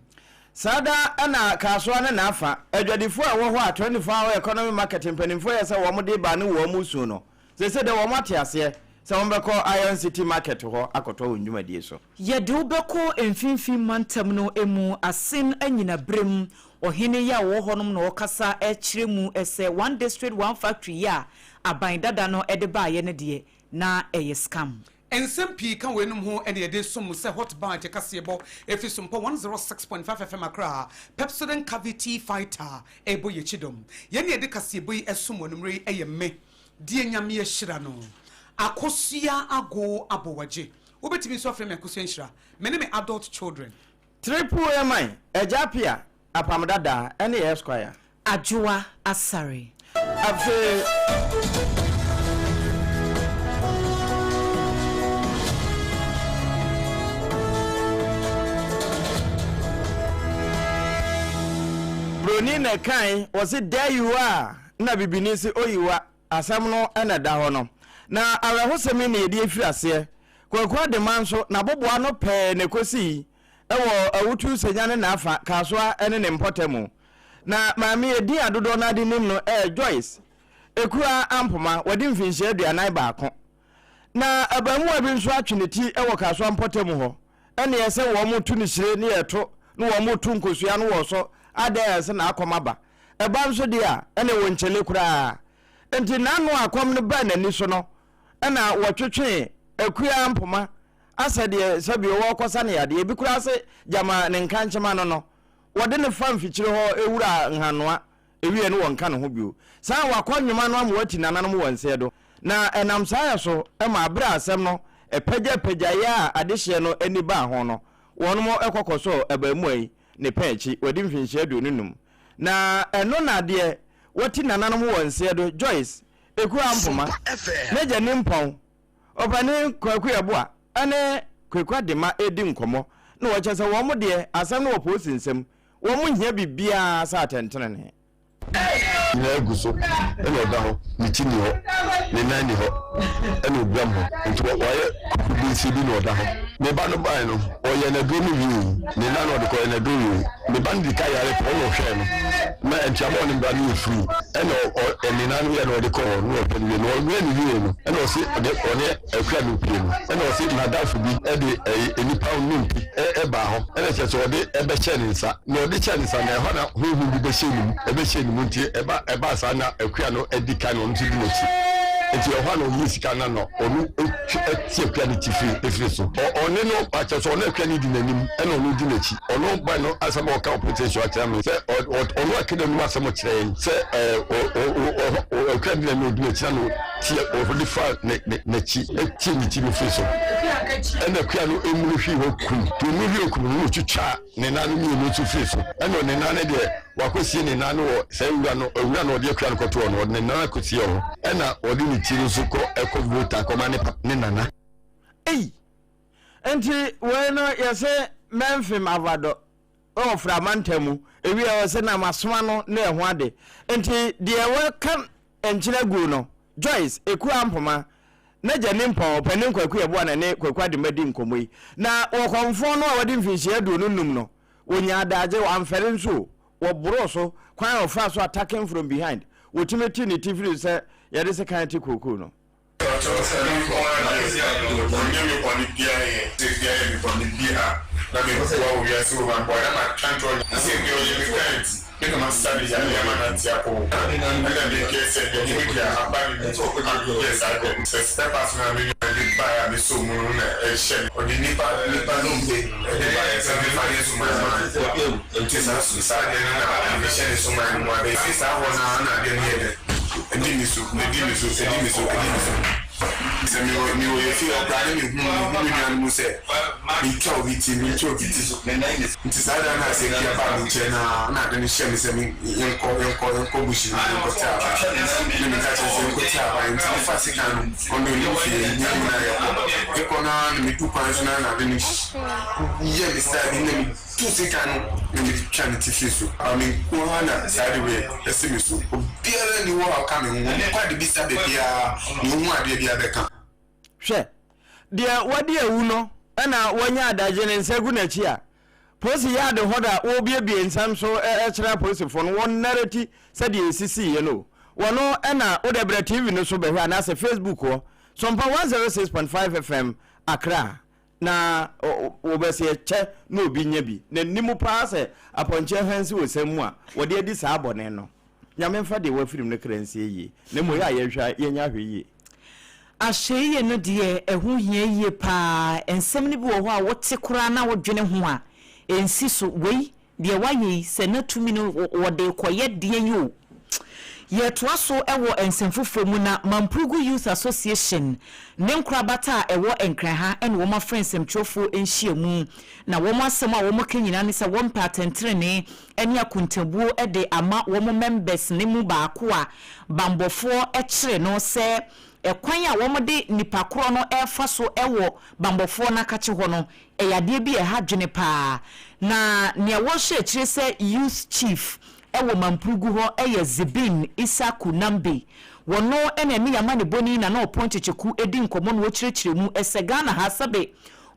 Saa da na Kasoa ne n'afa adwadifoɔ a ɛwɔ hɔ a 24 Hour Economy Market mpanimfoɔ yɛ sɛ wɔn de ba ne wɔn mu su no, seesei deɛ wɔn ate aseɛ sɛ wɔn bɛkɔ Iron City Market hɔ akɔtoa wɔn dwumadie so.
Yɛde wo bɛkɔ mfinimfini mantam no mu asen anyina berem. Ɔhene yi a ɔwɔ hɔnom na ɔkasa kyerɛ mu sɛ one district one factory yi a aban dada no de baeɛ no deɛ na ɛyɛ scam.
Nsɛm pii ka weinom ho na yɛde resom mo sɛ Hot Badge kaseɛbɔ ɛfiri Sompa 106.5 FM Accra, Pepsodent Cavity Fighter ɛrebɔ yɛn akyi dɔm. Yɛn na yɛde kaseɛbɔ yi ɛsom mo anwummerɛ yi ɛyɛ me, deɛ Nyame ahyira no, Akosua Ago Abowagye. Wobɛtumi nso afrɛ me Akosua Nhyira. Me ne me adult children.
Triple M Agya Appiah, Apam Dada ne Esquire.
Adwoa Asare.
Afei. Broni na ɛkae, ɔse there you are, na bibini se oyiwa. Asɛm no na ɛda hɔ no. Na awerɛhosɛm yi na yɛde afiri aseɛ. Kwaku Adema nso, n'aboboa ano pɛɛ na ɛkɔsii wɔ Awutu Senya ne n'afa, Kasoa ne ne mpɔtamu. Na maame yi, edin a dodoɔ no ara de nim no yɛ Joyce Ekua Ampoma, wadi mfinhyia 41. Na abaamuwa bi nso atwe ne ti wɔ Kasoa mpɔtamu hɔ, ɛnneɛ sɛ wɔreto ne hyire ne yɛreto na wɔreto nkosua no wɔresɔ adɛn ansa na akɔm aba. Ɛba nso deɛ a, ɛnneɛ wɔnkyɛle koraa. Enti n'ano a akɔm no baa n'ani so no, ɛna wɔtwetwee Akua Ampoma asɛ deɛ sɛbio wɔrekɔsa no yadeɛ. Ebi koraa se gyama ne nkankyema no no, wɔde no fa mfikyire hɔ wura nhanoa, ewie no wɔnka ne ho bio. Saa a wakɔ nnwoma no ama wati nananom wɔ nseɛ do. Na ɛnam saa yɛ so ma bere a asɛm no pagyapagyaeɛ a adehyeɛ no ani baa ho no, wɔnom kɔ kɔsɔɔ abaamua yi ne pɛn akyi, wadi mfinhyia 25. Na ɛno na deɛ wati nananom wɔ nseɛ do, Joyce Ekua Ampoma, n'agya Nimpɔn, Ɔpanin Kwaku Yeboah ne Kwaku Adema redi nkɔmmɔ na wɔkyerɛ sɛ wɔn deɛ asɛm no wɔ polisi nsam, wɔn nhia biribiara sɛ atɛntenenee.
Nyinaa gu so ɛna ɔda hɔ, ne ti nni hɔ, ne nan nni hɔ, ɛna oguam hɔ. Nti wayɛ kukubinsi bi na ɔda hɔ. Me ba no bae no, ɔyɛɛ n'aduro no wiei, ne nan na ɔde kɔyɛ n'aduro wiei. Me ba no di ka yare pɛ, ɔna ɔhwɛɛ no. Na nti ama ɔne mbra no yɛ free. Ɛna ɔ ɔ ne nan no yɛ na ɔde kɔɔ hɔ na ɔhwɛ no wie. Na ɔhwɛ no wiei no, ɛna ɔse ɔde ɔne Akua no pue no, ɛna ɔse n'adamfo bi de ɛyi nnipa nnompe ɛbaa hɔ, ɛna kyerɛ sɛ ɔde ɛbɛhyɛɛ ne nsa, na ɔde hyɛɛ ne nsa na ɛhɔ na honhom bi bɛhyɛɛ ne mu, ɛbɛhyɛɛ ne mu nti ɛba ɛbaa saa na Akua no adi kan na ɔno nso di n'akyi, nti ɛhɔ na ɔyii sika no na ɔno ɛtwi ɛte Akua no ti firi ɛfiri so, ɔ ɔne no kyerɛ sɛ ɔne Akua no di n'anim ɛna ɔno di n'akyi, ɔno ba no asɛm a ɔka wɔ police station akyerɛ me sɛ ɔ ɔ ɔno aka n'anum asɛm kyerɛ yɛn sɛ ɛɛ ɔ ɔ ɔ ɔ Akua no di n'anim ɔdi n'akyi na no. Teɛ ɔde fa ne ne n'akyi tie ne ti no firi so. Ɛna kua no emunu hwii hɔ kum. Nti omunu hwii hɔ kum no na otwitwa ne nan no mmienu nso firi so. Ɛna ne nan no deɛ wakɔsie ne nan no wɔ saa wura no owura no ɔde akua no kɔto hɔ no ɔde ne nan akɔsie hɔ. Ɛna ɔde ne ti no nso kɔ ɛkɔ Volta kɔma ne papa ne nana.
Ei! Nti wei no yɛse mɛmfem avadɔ wɔ fra mantam mu, ewie a ɔse na masoma no ne ɛho ade. Nti deɛ wɔka Nkyene aguo no, Joyce, Ekua Ampoma, n'agya Nimpɔn, Ɔpanin Kwaku Yeboah na ne Kwaku Adema di nkɔmmɔ yi. Na ɔkɔmfoɔ no a wadi mfinhyia 25 no, ɔnyaa adagye, wamfɛre nso o, wɔboroo so, kwan a ɔfaa so attacking from behind, wɔtumi tee ne ti firii sɛ yɛde sekan te kookoo no.
Ɔkyerɛ sɛ me nko ara deɛ, ɔnyɛ me bɔne biara yɛ, sɛ biara yɛ me bɔne bi a, na me boa wɔ wiase wɔ ma boa na ma twa ntorɔ na sɛ bi ɔyɛ me client me na ma sa ne yareɛ ama nante akɔ o ɛna me deɛ sɛ me nim deɛ aba ne mu a me yɛ saa deɛ sɛ spare parts no a me nua de baeɛ a me sɔɔ mu no na ɛhyɛ me ɔde nipa nipa nnompe ɛde baeɛ sɛ me fa nyɛ suman ma no nti saa adeɛ no na me hyɛ ne suman no mu a ɛfiri saa hɔ no ara na adeɛ no yɛ dɛ. Edi me so, edi me so, edi me so, edi me so. Sɛ mewɔ mewɔ yɛn fie hɔ koraa na mehu mehu me nuanom sɛ Metwa obi ti, mentwa obi ti. Nti saa da no a Sekia baa me nkyɛn no ara na ade no hyɛɛ me sɛ me yɛnkɔ, yɛnkɔ, yɛnkɔ bush no mu yɛnkɔte aba. Na meka kyerɛ no sɛ yɛnkɔte aba. Nti mefaa sekan no, ɔno ɔnim hwee, yɛn nyinaa yɛkɔ. Yɛkɔ no ara na medu kwan so no ara na ade no yɛɛ me style bi na metu sekan no na mede twaa ne ti firi so. Aba me nko ara na saa ade wei asi me so. Obiara nni hɔ a ɔka me ho. Wɔkɔ adebisa baabiara, nea ɔhu adeɛ biara bɛka.
Hwɛ, deɛ wadi awu no na wanya adagye ne nsa gu n'akyi a, polisi yard hɔ da wɔrebuebue nsɛm so kyerɛ apolisifoɔ no, wɔn narrati sɛdeɛ ɛsisiiɛ no o. Wɔno na wode brɛ TV no so bɛhwɛ anaasɛ Facebook hɔ, Sompa 106.5 FM Accra, na wɔbɛsɛ kyɛ na obi nya bi. Na nni mu paa sɛ apɔnkye ahansi wɔ sɛm mu a wɔde adi saa bɔne no. Nyame mfa deɛ wafirim no kra nsie yie, na mmom yɛ a yɛnhwɛ a yɛnyɛ ahwɛyie.
Ahwɛyiye no deɛ, ɛho hia yie paa. Nsɛm no bi wɔ hɔ a wote koraa na wodwene ho a, ɛnsi so. Wei, deɛ wayɛ yi, sɛ na tumi no wɔde rekɔyɛ deɛn o. Yɛtoa so wɔ nsɛm foforɔ mu na Mamprugu Youth Association ne nkorabata a ɛwɔ Nkran ha na wɔafrɛ nsɛmtwerɛfoɔ nhyiamu. Na wɔn asɛm a wɔka nyinaa ne sɛ wɔmpɛ atɛntenenee ne akontabuo de ama wɔn members no mu baako a banbɔfoɔ kyere no sɛ ɛkwan a wɔde nipa korɔ no refa so wɔ banbɔfoɔ no akakye hɔ no ɛyɛ adeɛ bi a ɛha dwene paa. Na nea wɔhyɛ akyire sɛ Youth Chief wɔ Mamprugu hɔ yɛ Zibin Issaku Nambe. Wɔno na ɛne Yamanebɔni Nana Ɔpɔn Kyekyeku di nkɔmmɔ na ɔkyerɛkyerɛ mu sɛ Ghana ha sɛbe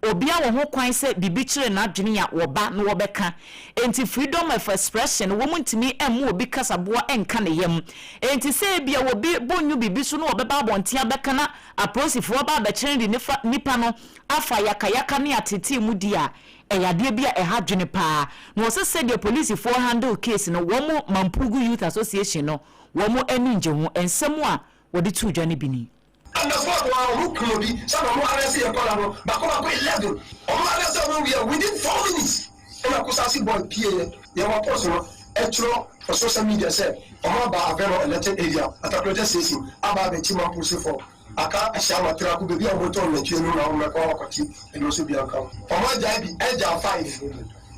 Obia wɔ ho kwan sɛ biribi kyere n'adwene a wɔba na wɔbɛka. Enti freedom of expression no wɔn ntumi mma obi kasaboa nka ne yam. Enti sɛ ebia obi bo nnwo biribi so na ɔbɛba abɔnten abɛka na apolisifoɔ aba abɛkyere no de nifa nipa no afa yakayaka ne ateetee mu di a, ɛyɛ adeɛ bi a ɛha adwene paa. Na wɔsɛ sɛdeɛ polisifoɔ handle case no wɔn Mampurugu Youth Association no wɔn ani ngye ho. Nsɛm a wɔde too dwa no bi ni.
Underscore no ara ɔmo kum obi sɛna ɔmo arrest yɛ nkɔla no baako baako 11 ɔmo arrest ɔmo wie a within 4 minutes ɛna kusasi boy pie yɛ yɛ wɔ post no ɛtwerɛ wɔ social media sɛ ɔmo aba Aveno elected area Atakuragya station aba abɛkyi Mampursi fɔ aka Asiama Traku baabi a ɔmo tɔn nantwie no na ɔmo bɛkɔ akɔkye ɛno nso bi anka ho ɔmo agyae bi ɛgya 5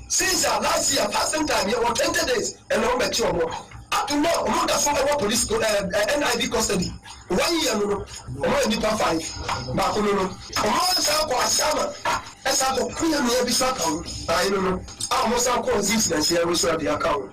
Since a last year fasting time yɛ wɔ 20 days ɛna ɔmo bɛkye ɔmo up to now ɔmo da so ɛwɔ police ɛɛ NIB custody one year no no ɔmo yɛ nipa 5 baako no no ɔmo asan akɔ Ashama ɛsan akɔ kuya nua bi so aka ho ayi no no a ɔmo san kɔ Zeus na nhyia no so ɛde aka ho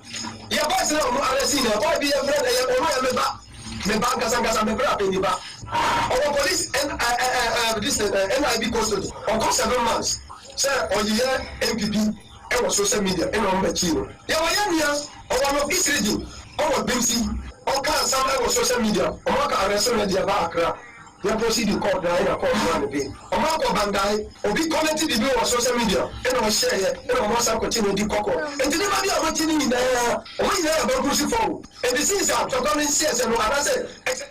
yɛ boys na ɔmo arrest nyinaa boy bi yɛ frɛ no ɛyɛ ɔno yɛ me ba me ba nkasa nkasa me bra pɛ ni ba ɔwɔ police N ɛɛ ɛɛ this NIB custody ɔkɔ 7 months. Sɛ ɔyeyɛ NPP wɔ social media ɛna ɔmo bɛkyee no. Yɛwɔ yɛn nua ɔwɔ North East region ɔwɔ Gbemsi ɔka asɛm ɛwɔ social media ɔmo aka arrest no de aba Accra yɛ proceed court na ɛna court maa no bail. Ɔmo akɔ Bandai obi comment biribi wɔ social media ɛna ɔhyɛɛ yɛ ɛna ɔmo asan kɔkye no adi kɔ court. Nti nipa bi a ɔmo akyi no nyinaa ɔmo nyinaa yɛ abankurusifoɔ o. Nti since a ntɔkwa no nsiɛsɛ no anaasɛ ɛsɛ.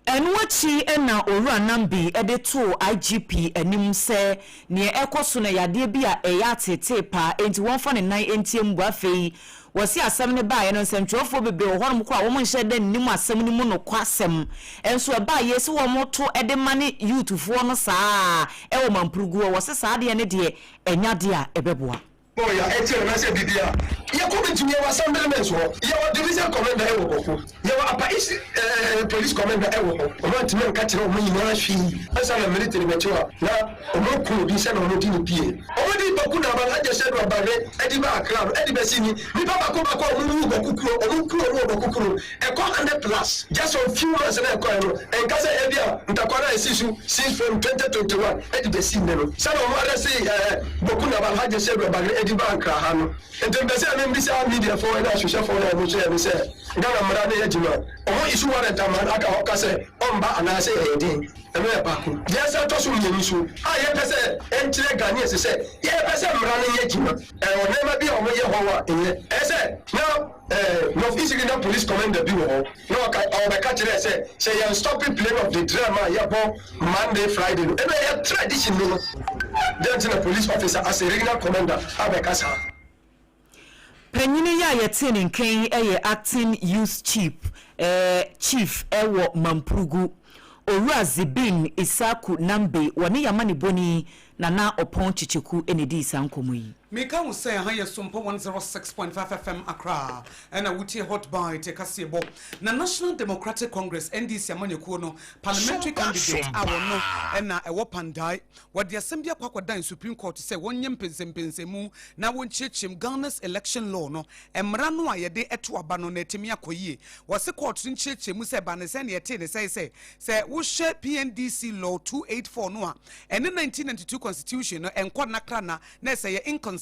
Ɛno akyi na Owura Nambi de too IGP anim sɛ nea ɛrekɔ so no yɛ adeɛ bi a ɛyɛ ateetee paa enti wɔmfa ne nan ntia mu. Afei wɔse asɛm no baeɛ no nsɛmtwerɛfoɔ bebree wɔ hɔnom koraa a wɔnhyɛ da nnim asɛm no mu nokwasɛm nso ɛbaeɛ sɛ wɔto de ma ne youthfoɔ no saa ara wɔ Mampurugu hɔ. Wɔse saa adeɛ no deɛ ɛnyɛ adeɛ a ɛbɛboa.
Oh ya ɛkyerɛ na sɛ biribi a yɛkɔ bɛtumi yɛwɔ assemblymen wɔ yɛwɔ division commander ɛwɔ Bawku yɛwɔ Upper East eh, police commander ɛwɔ hɔ ɔmo antumi anka kyerɛ ɔmo nyinaa hwee ansa na military bɛkye a na ɔmo ku obi sɛ na ɔmo di ne pie ɔmo di Bawku na aba Alhaji Asadu Abare ɛde ba Accra no ɛde bɛsi ni nipa baako baako a ɔmo wu Bawku kuro ɔmo ku ɔmo wɔ Bawku kuro ɛkɔ 100 plus just some few months na ɛkɔɛ no ɛnka sɛ ebi a ntakwa no a ɛsi so since from 2021 ɛde bɛsi nnɛ no sɛna ɔmo arɛse ɛɛ Boku Naba Alhaji Seidu Abagre ɛde ba Nkra ha no. Nti mpɛ sɛ me mbisa media foɔ ɛne ahwehwɛfoɔ no a ɔmo hwɛ yɛn no sɛ Ghana mmara no yɛ adwuma ɔmo issue warrant ama no aka hɔ ka sɛ ɔmba anaa sɛ ɛyɛ den ɛno yɛ baako. Deɛ ɛsan tɔ so mmienu nso a yɛpɛ sɛ ɛnkyerɛ Ghanaians sɛ yɛpɛ sɛ mmara no yɛ adwuma ɛwɔ nneɛma bi a ɔmo yɛ hɔ a ɛnyɛ ɛyɛ sɛ na ɛɛ North East Regional Police Commander bi wɔ hɔ na ɔka ɔbɛka kyerɛɛ sɛ sɛ yɛn stop playing of the drum a yɛbɔ Monday Friday no ɛna ɛyɛ tradition no no dɛn nti na police officer as a regional commander abɛka saa.
Panyini yi a yɛtee ne nka yi yɛ acting youth chief chief wɔ Mampurugu. Owura Zibin Issaku Nambe, wɔne y'amanebɔni Nana Ɔpɔn Kyekyeku na edii saa nkɔmmɔ yi.
Meka wo sɛ ha yɛ Sompa 106.5 FM Accra ɛna wotie Hot Bite kaseɛbɔ. Na National Democratic Congress, NDC, amanyɔkuo no parliamentary candidate a wɔno na ɛwɔ Kpandai, wɔde asɛm bi akɔ akɔdan Supreme Court sɛ wɔnyɛ mpɛnsɛmpɛnsɛmu na wɔnkyerɛkyerɛm Ghana's election law no, mmara no a yɛde to aba no na atumi akɔ yie. Wɔse court no nkyerɛkyerɛ mu sɛ ɛbaa ne sɛn na yɛtee ne sɛe sɛ sɛ wohwɛ PNDC law 284 no a ɛne 1992 constitution no ɛnkɔ nnakra nna na ɛsɛ yɛ inconsistent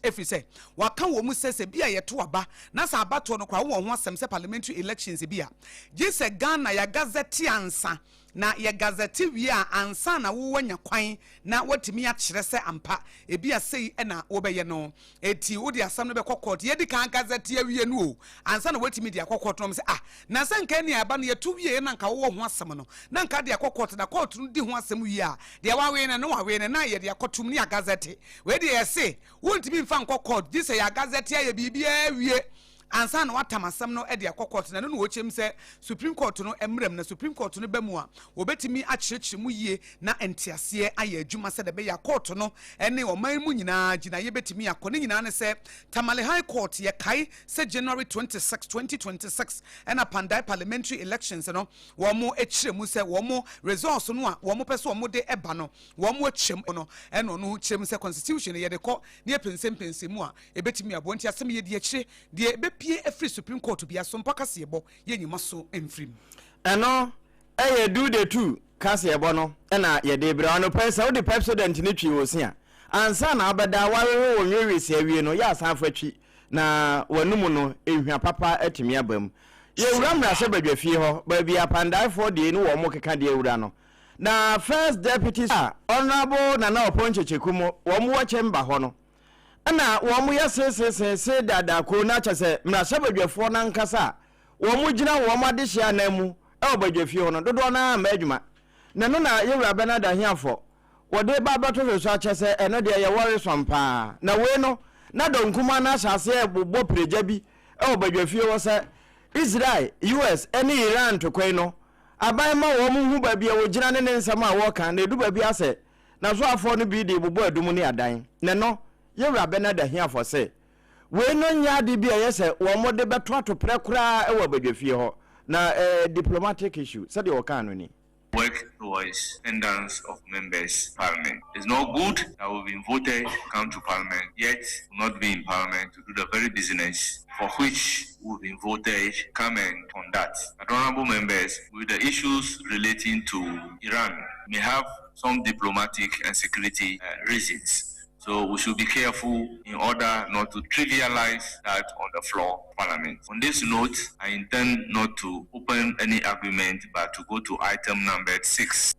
ɛfiri sɛ wɔaka wɔ mu sɛ sɛ bi a yɛto aba na sɛ abatoɔ no koraa wowɔ ho asɛm sɛ parliamentary elections bi a gye sɛ Ghana yɛagazɛte ansa na yɛ gazɛte wie a ansa na wo wanya kwan na watumi akyerɛ sɛ ampa ebia sei na wobɛyɛ no. Enti wode asɛm no bɛkɔ court. Yɛadi kan agazɛte awie no o, ansa na woatumi de akɔ court no. Wɔn sɛ ah, na sɛ nka ɛnea ɛba no yɛto wieɛ na nka wowɔ ho asɛm no, na nka de akɔ court, na court no di ho asɛm wie a, deɛ wawee no no wawee no, na yɛde akɔtom ne yɛagazɛte. Wei deɛ yɛse wontumi mfa nkɔ court gye sɛ yɛagazɛte ayɛ biribiara awie. Ansa na wɔatam asɛm no de akɔ kɔɔto no, ɛno na wɔkyerɛ mu sɛ Supreme Court no mmra mu, na Supreme Court no ba mu a, wɔbɛtumi akyerɛkyerɛ mu yie na nteaseɛ ayɛ adwuma sɛdeɛ ɛbɛyɛ a kɔɔto no ne ɔman mu nyinaa gyinaeɛ bɛtumi akɔ. Ne nyinaa ne sɛ, Tamale High Court, yɛkae sɛ January 26, 2026 na Kpandai Parliamentary Elections no, wɔkyerɛ mu sɛ wɔn results no a wɔpɛ sɛ wɔde ba no, wɔakyɛ mu no, ɛna ɔno kyerɛ mu sɛ Constitution no yɛde kɔ na yɛpɛnsɛmpɛnsɛ mu a, Ebetumi aboa nti asɛm yi adi akyire deɛ ɛbɛpue afiri Supreme Court bi aso mpo akaseɛbɔ yɛ nyima so mfiri mu.
Ɛno yɛ do the two kaseɛbɔ no na yɛde rebrɛ wo. Anɔpa yi sɛ wode Pepsodent no twi wo se a, ansa na wobɛda woawewe wo nweweese awie no, yɛ asan fa twi na w'anum no hwa papa atumi aba mu. Yɛwura mmarahyɛbadwafie hɔ, baabi a Pandaefoɔ deɛ ne wɔn keka deɛ awura no. Na First Deputy Honourable Nana Oppong Kyekyeku mo wɔn wɔ chamber hɔ no, Ɛna wɔn yɛ seeseeseesee daadaa koo na kyɛ sɛ mmarahyɛbadwafoɔ no ankasa a wɔn gyina wɔn adehyeɛ anan mu wɔ badwafie hɔ no dodoɔ no ara mma adwuma. Na ɛno na Yɛwura Bernard Ahiafoɔ wɔde reba abɛto hwɛ so akyɛ sɛ ɛno deɛ ɛyɛ worrisome paa. Na wei no na dɔm kumaa no ahyɛ aseɛ rebobɔ piregya bi wɔ badwafie hɔ sɛ Israel, US ne Iran ntokwa yi no aban ma wɔn hu baabi a wɔgyina ne ne nsɛm a wɔreka na ɛdu baabi a sɛ N'asoafoɔ no bi de rebobɔ adum ne adan, na ɛno, yɛn wura Bernard Ahiafor se, wei no nyɛ ade bi a ɛyɛ sɛ wɔn de bɛto atoprɛ koraa wɔ abadwafie hɔ, na ɛyɛ diplomatic issue, sɛdeɛ ɔkaa no ni.
Work towards attendance of members parliament. It's not good that we've been voted to come to parliament yet will not be in parliament to do the very business for which we've been voted come and conduct. But honourable members, with the issues relating to Iran may have some diplomatic and security uh, reasons. So we should be careful in order not to trivialize that on the floor of parliament. On this note, I intend not to open any argument but to go to item number 6.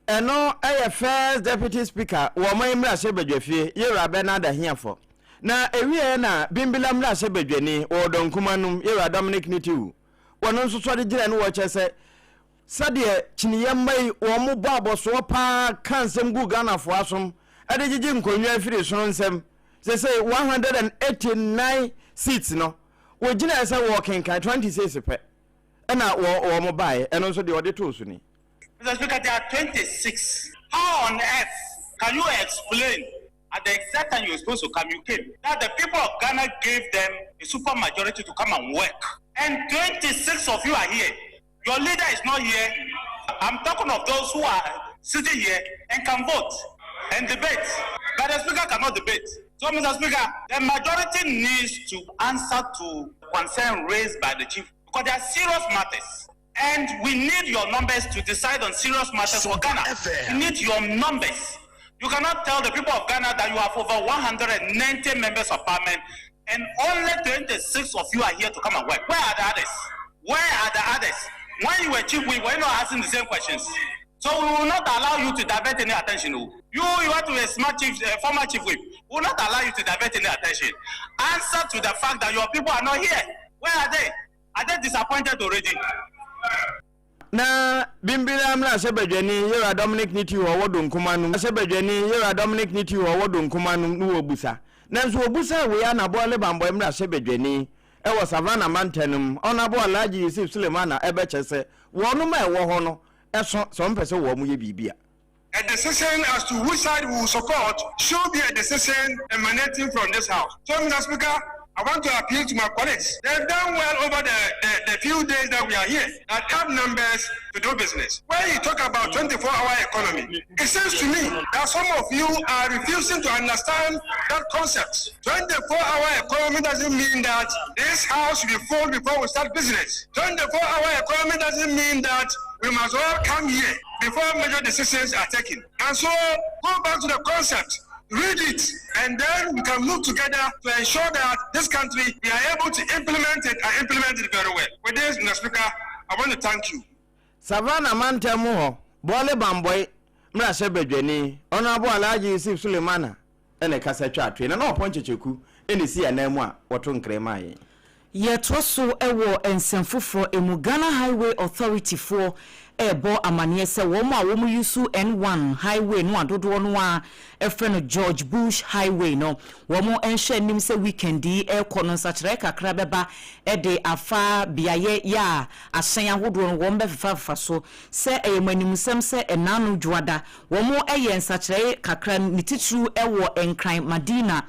Ɛno yɛ First Deputy Speaker wɔ ɔman yi mmarahyɛbadwafie, Yewura Bernard Ahiafor. Na ɛwieɛ na Bimbilla mmarahyɛbadwani wɔ Ɔdɔnkuma nom, Yewura Dominic Nitiwu, wɔno nso sɔre gyinae no wɔkyerɛ sɛ Sɛdeɛ kyiniiɛ mma yi wɔn bɔ abɔsoɔ paa ka nsɛm gu Ghanafoɔ asom de gyegye nkonnwa firi sono nsam. Sesei 189 seats no wɔgyinaeɛ sɛ wɔrekenkan 26 pɛ na wɔn baeɛ, ɛno nso deɛ wɔde too so ni.
Mister Speaker, there are 26. How on earth can you explain at the exact time you were supposed to come, you came, that the people of Ghana gave them a super majority to come and work, and 26 of you are here. Your leader is not here. I'm talking of those who are sitting here and can vote and debate. But the speaker cannot debate. So, Mr. Speaker, the majority needs to answer to concern raised by the chief because they are serious matters. And we need your numbers to decide on serious matters for Ghana. We need your numbers. You cannot tell the people of Ghana that you have over 190 members of parliament and only 26 of you are here to come and work. Where are the others? Where are the others? When you were chief, we were not asking the same questions. So we will not allow you to divert any attention. Oh. You, you are to a smart chief, uh, former chief whip. We will not allow you to divert any attention. Answer to the fact that your people are not here. Where are they? Are they disappointed already?
Na Bimbilla mmarahyɛbadwani Yewura Dominic Nitiwul a ɔwɔ Donkoma no mmarahyɛbadwani Yewura Dominic Nitiwul a ɔwɔ Donkoma no no wɔ busa. Nanso wɔbusaa wei a na Bɔle Bambɔe mmarahyɛbadwani. wɔ Savannah mantam no mu, Honourable Alhaji Yusuf Sulemana bɛkyɛ sɛ wɔnom a ɛwɔ hɔ no so sɛ wɔpɛ sɛ wɔyɛ biribi a.
A decision as to which side we will support should be a decision emanating from this house. So, Mr. Speaker, I want to appeal to my colleagues. They've done well over the, the, the few days that we are here, that have numbers to do business. When you talk about 24-hour economy, it seems to me that some of you are refusing to understand that concept. 24-hour economy doesn't mean that this house should be full before we start business. 24-hour economy doesn't mean that we must all come here before major decisions are taken. And so, go back to the concept read it, and then we can move together to ensure that this country, we are able to implement it and implement it very well. With this, Mr. Speaker, I want to thank you.
Savannah mantam mu hɔ, Bole Bamboi mmarahyɛbadwani, Honourable Alhaji Yusuf Sulemana na ɛkasa twaa toe, na na ɔpɔn kyekyeku na ɛsi ananmu a wɔto nkra maa yɛn.
Yɛtoa so wɔ nsɛm foforɔ mu, Ghana Highway Authority foɔ rebɔ amaneɛ sɛ wɔn a wɔn use N1 highway no a dodoɔ no ara frɛ no George Bush highway no, wɔn nhwɛ anim sɛ weekend yi rekɔ no nsakyeraɛ kakra bɛba de afa beaeɛ yɛ a ahyɛn ahodoɔ no wɔn bɛfefafefa so. Sɛ ɛyɛ mo animsɛm sɛ ɛnaano Dwoada wɔn yɛɛ nsakyeraɛ kakra ne titiriw wɔ Nkran Madina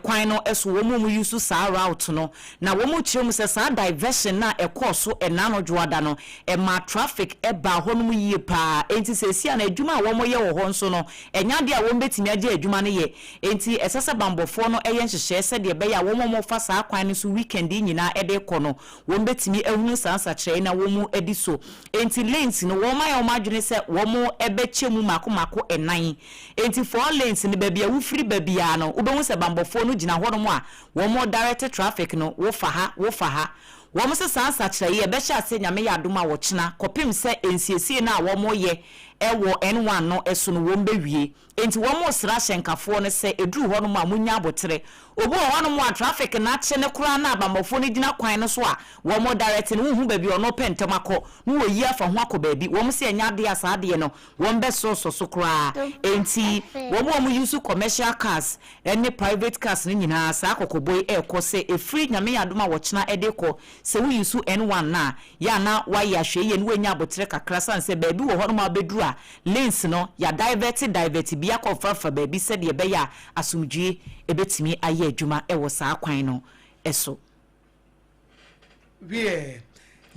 kwan no so wɔn a wɔn use saa route no na wɔn kyerɛ mu sɛ saa diversion no a ɛkɔɔ so ɛnaano dwoada no ɛmaa traffic baa hɔ nom yie paa enti seesei a no adwuma a wɔn yɛ wɔ hɔ nso no ɛnyɛ adeɛ a wɔn bɛtumi agye adwuma no yɛ enti ɛsɛ sɛ banbɔfoɔ no yɛ nhyehyɛɛ sɛdeɛ ɛbɛyɛ a wɔn a wɔfa saa kwan no so weekend yi nyinaa de rekɔ no wɔn bɛtumi ahunu saa nsakyeraɛ yi na wɔn adi so enti lanes no wɔn ayɛ wɔn adwene sɛ wɔn bɛkyɛ mu mako mako ɛnan Enti four lanes no baabi a wofiri ba biara no wobɛhu sɛ banbɔfoɔ no gyina hɔnom a wɔn direct traffic no wofa ha wofa ha. Wɔn se saa nsakyeraɛ yi ɛbɛhyɛ aseɛ Nyame yɛ adom a ɔkyena kɔpem sɛ nsiesie no a wɔn yɛ wɔ N1 no so no wɔn bɛwie. Enti wɔn resrɛ ahyɛnkafoɔ no sɛ ɛduru hɔnom a monya aboterɛ. Obi wɔ hɔnom a traffic no akye no koraa na abanbɔfoɔ no gyina kwan no so a wɔn direct no wonhu baabi a ɔno repɛ ntɛm akɔ na wɔyi afa ho akɔ baabi. Wɔn se ɛnyɛ adeɛ a saa adeɛ no Wɔn bɛ sɔ sɔ so koraa. Enti wɔn a wɔn use commercial cars ne private cars no nyinaa saa kɔkɔbɔ yi ɛrekɔ sɛ ɛfiri Nyame yɛ adom a wɔkyena ɛde rekɔ sɛ wo use N1 no a yɛ a na wayɛ ahwɛyie na wanya aboterɛ kakra sane sɛ baabi wɔ hɔ nom a wobɛduru a lanes no yɛ adivɛte divert bi akɔ frafra baabi sɛdeɛ ɛbɛyɛ a asomdwie ɛbɛtumi ayɛ adwuma wɔ saa kwan no so.
Wiɛ,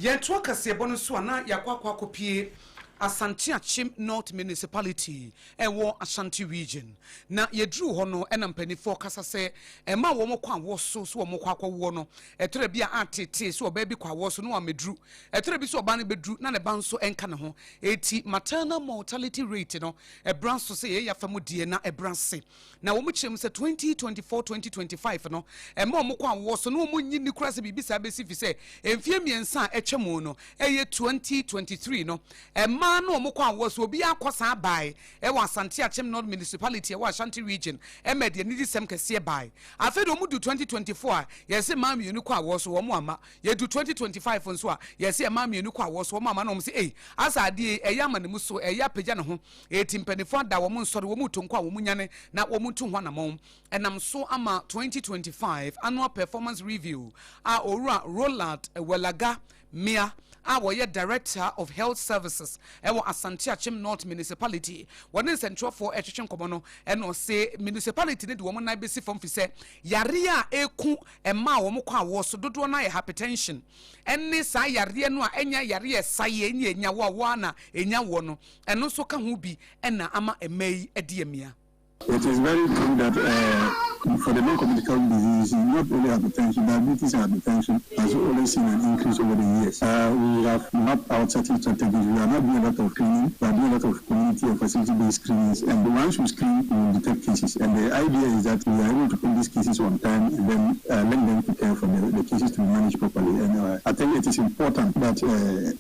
yɛntoa kaseɛbɔ no so a na yɛakɔ akɔ akɔpue Asante Akyem North Municipality ɛwɔ Ashanti Region. Na yɛduruu hɔ no ɛna mpaninfoɔ kasa sɛ ɛma wɔn kɔ awoɔ so sɛ wɔn kɔ akɔwoɔ no ɛtɔda bi a atetee sɛ ɔbaa bi kɔ awoɔ so na wammɛduru. Ɛtɔda bi sɛ ɔbaa no bɛduru na ne ba nso ɛnka ne ho. Eti maternal mortality rate no ɛbra so sɛ yɛyɛ afa mu deɛ na ɛbra ase. Na wɔn kyerɛ mu sɛ 2024, 2025 no, ɛma wɔn kɔ awoɔ so na wɔn nnye nni koraa sɛ biribi saa bɛsi fi sɛ mfeɛ mmiɛnsa a atwa mu no, ɛyɛ 2023 no, mmaa no wɔn kɔ awoɔ so, obiara kɔ saa bae ɛwɔ Asante Akyem North Municipality ɛwɔ Ashanti Region, ɛma ɛde anigyesɛm kɛseɛ bae. Afei deɛ wɔn du 2024 a, yɛse mmaa mmienu kɔ awoɔ so, wɔn amma. Yɛdu 2025 nso a, yɛse mmaa mmienu kɔ awoɔ so, wɔn amma, na wɔn se ei, asa adeɛ yi, ɛyɛ ama ne mu so, ɛyɛ apagya ne ho. Eti mpanyinfo ada wɔn nsɔre, wɔn reto nko a wɔn nyane na wɔn ntu ho anamɔn. Ɛnam so ama 2025 Annual Performance Review a Owura Roland Welaga Mia a ɔyɛ Director of Health Services wɔ Asante Akyem North Municipality wɔne nsɛntwerɛfoɔ retwetwe nkɔmmɔ no na ɔse municipality no de wɔn nan bɛsi fam fisɛ yareɛ a ɛku mmaa a wɔn kɔ awoɔ so dodoɔ no ara yɛ hypertension ne saa yareɛ no a ɛnyɛ yareɛ ɛsaeɛ ɛnyɛ ɛnya wo a wo ara na ɛnya woɔ no Ɛno nso ka ho bi na ama mmaa yi adi amia.
It is very true that for the non-communicable diseases, not only hypertension, diabetes and hypertension has always seen an increase over the years. We have mapped out certain strategies. We are now doing a lot of screening. We are doing a lot of community and facility-based screenings. And once we screen, we will detect cases. And the idea is that we are able to put these cases on time and then link them to care for the, the cases to be managed properly. And I think it is important that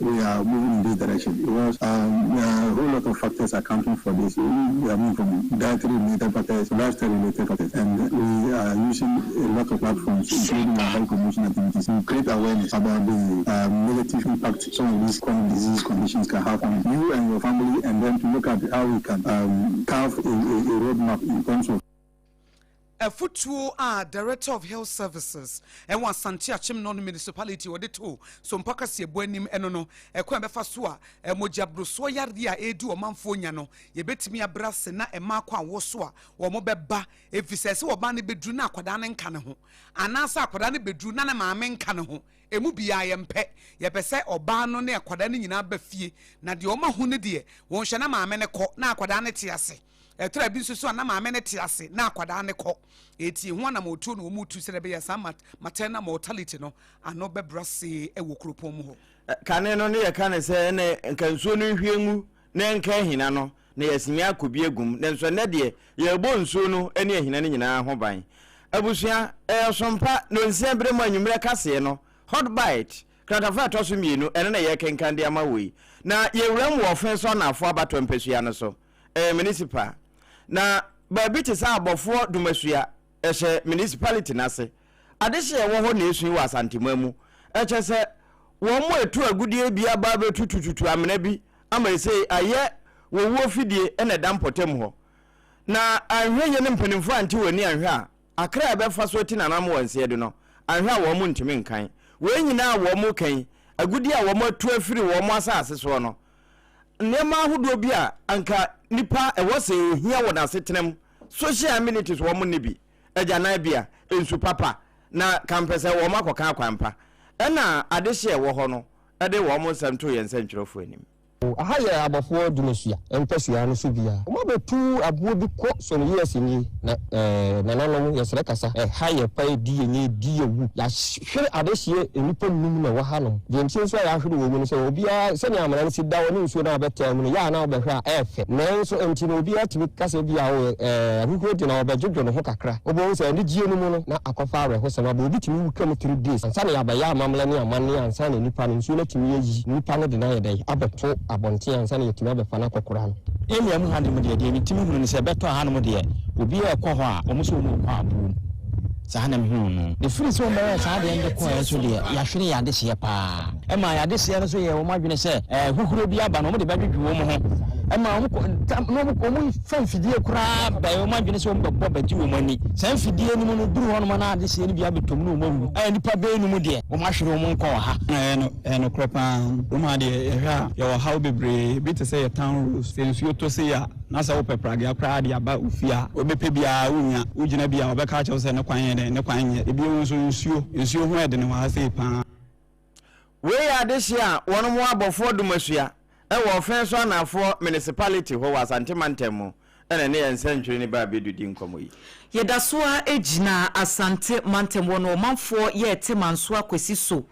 we are moving in this direction because there are a whole lot of factors accounting for this. We are moving from dietary related factors, lifestyle related factors, and we are using a lot of platforms, including our health promotion activities, to create awareness about the negative impact some of these chronic disease conditions can have on you and your family, and then to look at how we can carve a, a, a roadmap in terms of.
Afotuo a Director of Health Services wɔ Asante Akyem North Municipality ɔde too Sompa kaseɛbɔ anim no no, ɛkwan a ɛbɛfa so a mogyaborosoɔ yareɛ a ɛredi ɔmanfoɔ nya no, yɛbɛtumi abrɛ ase na mmaa kɔ awoɔ so a wɔbɛba, ɛfiri sɛ sɛ ɔbaa no bɛduru na akwadaa no nka ne ho, anaasɛ akwadaa no bɛduru na ne maame nka ne ho, ɛmu biara yɛmpɛ. Yɛpɛ sɛ ɔbaa no ne akwadaa no nyinaa ba fie, na deɛ wɔahu no deɛ, wɔnhwɛ na maame no kɔ na akwadaa no te ase. Ɛtɔ da bi nso so a na maame no te ase na akwadaa no kɔ. Eti ho anamɔtuo na wɔretu sɛdeɛ ɛbɛyɛ saa maternal mortality no ano bɛbrɛ ase wɔ kuropɔn mu hɔ.
Kane no ne yɛka no sɛ ɛnɛ nka nsuo no nhwie ngu na ɛnka ahina no na yɛasimi akɔ bi agu mu, nanso ɛnnɛ deɛ yɛrebɔ nsuo no ne ahina no nyinaa ho ban. Abusua, ɛyɛ ɔsom pa, nnɔnsia berɛ mu anwummerɛ kaseɛ no, Hot Bite, Kratafa a ɛtɔ so mmienu, ɛno na yɛrekenkan de ama wo yi. Na yɛwura mu wɔ ɔfe so anaafoɔ abatoɔ mpasua no so. Ɛyɛ municipal. Na baabi te sɛ Abɔfoɔ Dumasua, ɛhyɛ municipality no ase. Adehye a ɛwɔ hɔ na ɛsui wɔ Asanteman mu. Ɛkyɛ sɛ wɔn a ɛtu agudeɛ bi aba abɛtutututu amena bi ama ɛsei ayɛ wɔwuo fidie na ɛda mpɔtam hɔ. Na anhwɛ yie ne mpanimfoɔ ante wɔn ani anhwɛ a, akra a ɛbɛfa so ati nananom wɔ nseɛ de no, anhwɛ a wɔn ntumi nkan. Wei nyinaa a wɔn reka yi, agudeɛ a wɔn atu afiri wɔn asase soɔ no, nneɛma ahodoɔ bi a anka nipa ɛwɔ sɛ ohia wɔ n'asetena mu, social amenities wɔn nni bi, agyananbea, nsu papa, na kampɛ sɛ wɔn akɔka akwan pa. Ɛna adehye a ɛwɔ hɔ no de wɔn nsɛm too yɛn nsɛntwerɛfoɔ anim.
Aha yɛ abɔfoɔ dumasua mpasua no so bia. Wɔn abɛtu aboɔ bi kɔ some years nie na eh nananom yɛsrɛ kasa ɛha yɛ pa ɛdi yɛ nyɛ ɛdi yɛ wu yɛahwere adehyeɛ nnipa num na ɛwɔ ha nom deɛ nti nso a yɛahwere wɔn mu no sɛ obiara sɛnea amena no si da hɔ ne nsuo no a bɛtaa mu no yɛ a na wobɛhwɛ a ɛyɛ fɛ nanso nti no obiara tumi ka sɛ ebia o eh ahuhuro de na ɔbɛdwodwo ne ho kakra wobɛhu sɛ anigyeɛ no mu no na akɔfa awerɛhosɛm aba obi tumi wu ka mu 3 days ansa na yɛabɛyɛ amammerɛ ne amanneɛ ansa na nnipa no nsuo no atumi ayi nnipa no de no ayɛ dɛn abɛto abɔnten ansa na yɛatumi abɛfa no akɔkora no.
Area mu hanom deɛ, deɛ metumi hunu ne sɛ bɛtɔ hanom deɛ, obiara rekɔ hɔ a, wɔn nso wɔn rekɔ aboɔ mu. Saa na mehuu no. Ɛfiri sɛ wɔbɛyɛɛ saa adeɛ no de kɔeɛ nso deɛ, yɛahwere yɛn adehyeɛ pa ara. Ɛmaa yɛn adehyeɛ no nso yɛɛ wɔn adwene sɛ ahuhuro bi aba no, wɔde bɛdwodwo wɔn ho. Ɛmaa wɔn kɔ, tam, na wɔn, wɔfa mfidie koraa bɛyɛ wɔn adwene sɛ wɔbɛbɔ bɛgye wɔn ani. Saa mfidie no mu no, duru hɔnom a na adehyeɛ no bi abɛtɔ mu na wɔn awu. Ɛɛ, nnipa bɛɛnum deɛ, wɔahwere wɔn nkwa wɔ ha.
Ɛyɛ no, ɛyɛ nokorɛ pa ara. Kurom ha deɛ, yɛhwɛ a, yɛwɔ haw bebree. Ebi te sɛ yɛn town roads. Sɛ nsuo tɔ sei a, na sɛ wopɛ pragea koraa de aba wo fie a, wobɛpɛ biara wonnya. Wogyina bi a, wɔbɛka akyerɛ wo sɛ ne kwan yɛ dɛn, ne kwan nyɛ. Ebio nso, nsuo, nsuo ho yɛ den wɔ ha sei pa ara.
Wei yɛ adehyeɛ a wɔn abɔfoɔ Dumasua wɔ Ɔfɛn so Anaafoɔ Municipality hɔ wɔ Asante Mantam mu na ɛne yɛn nsɛntwerɛni Baa Bedu di nkɔmmɔ yi.
Yɛda so ara gyina Asante Mantam wɔ no ɔmanfoɔ yɛɛ te Mansoa Kwasi so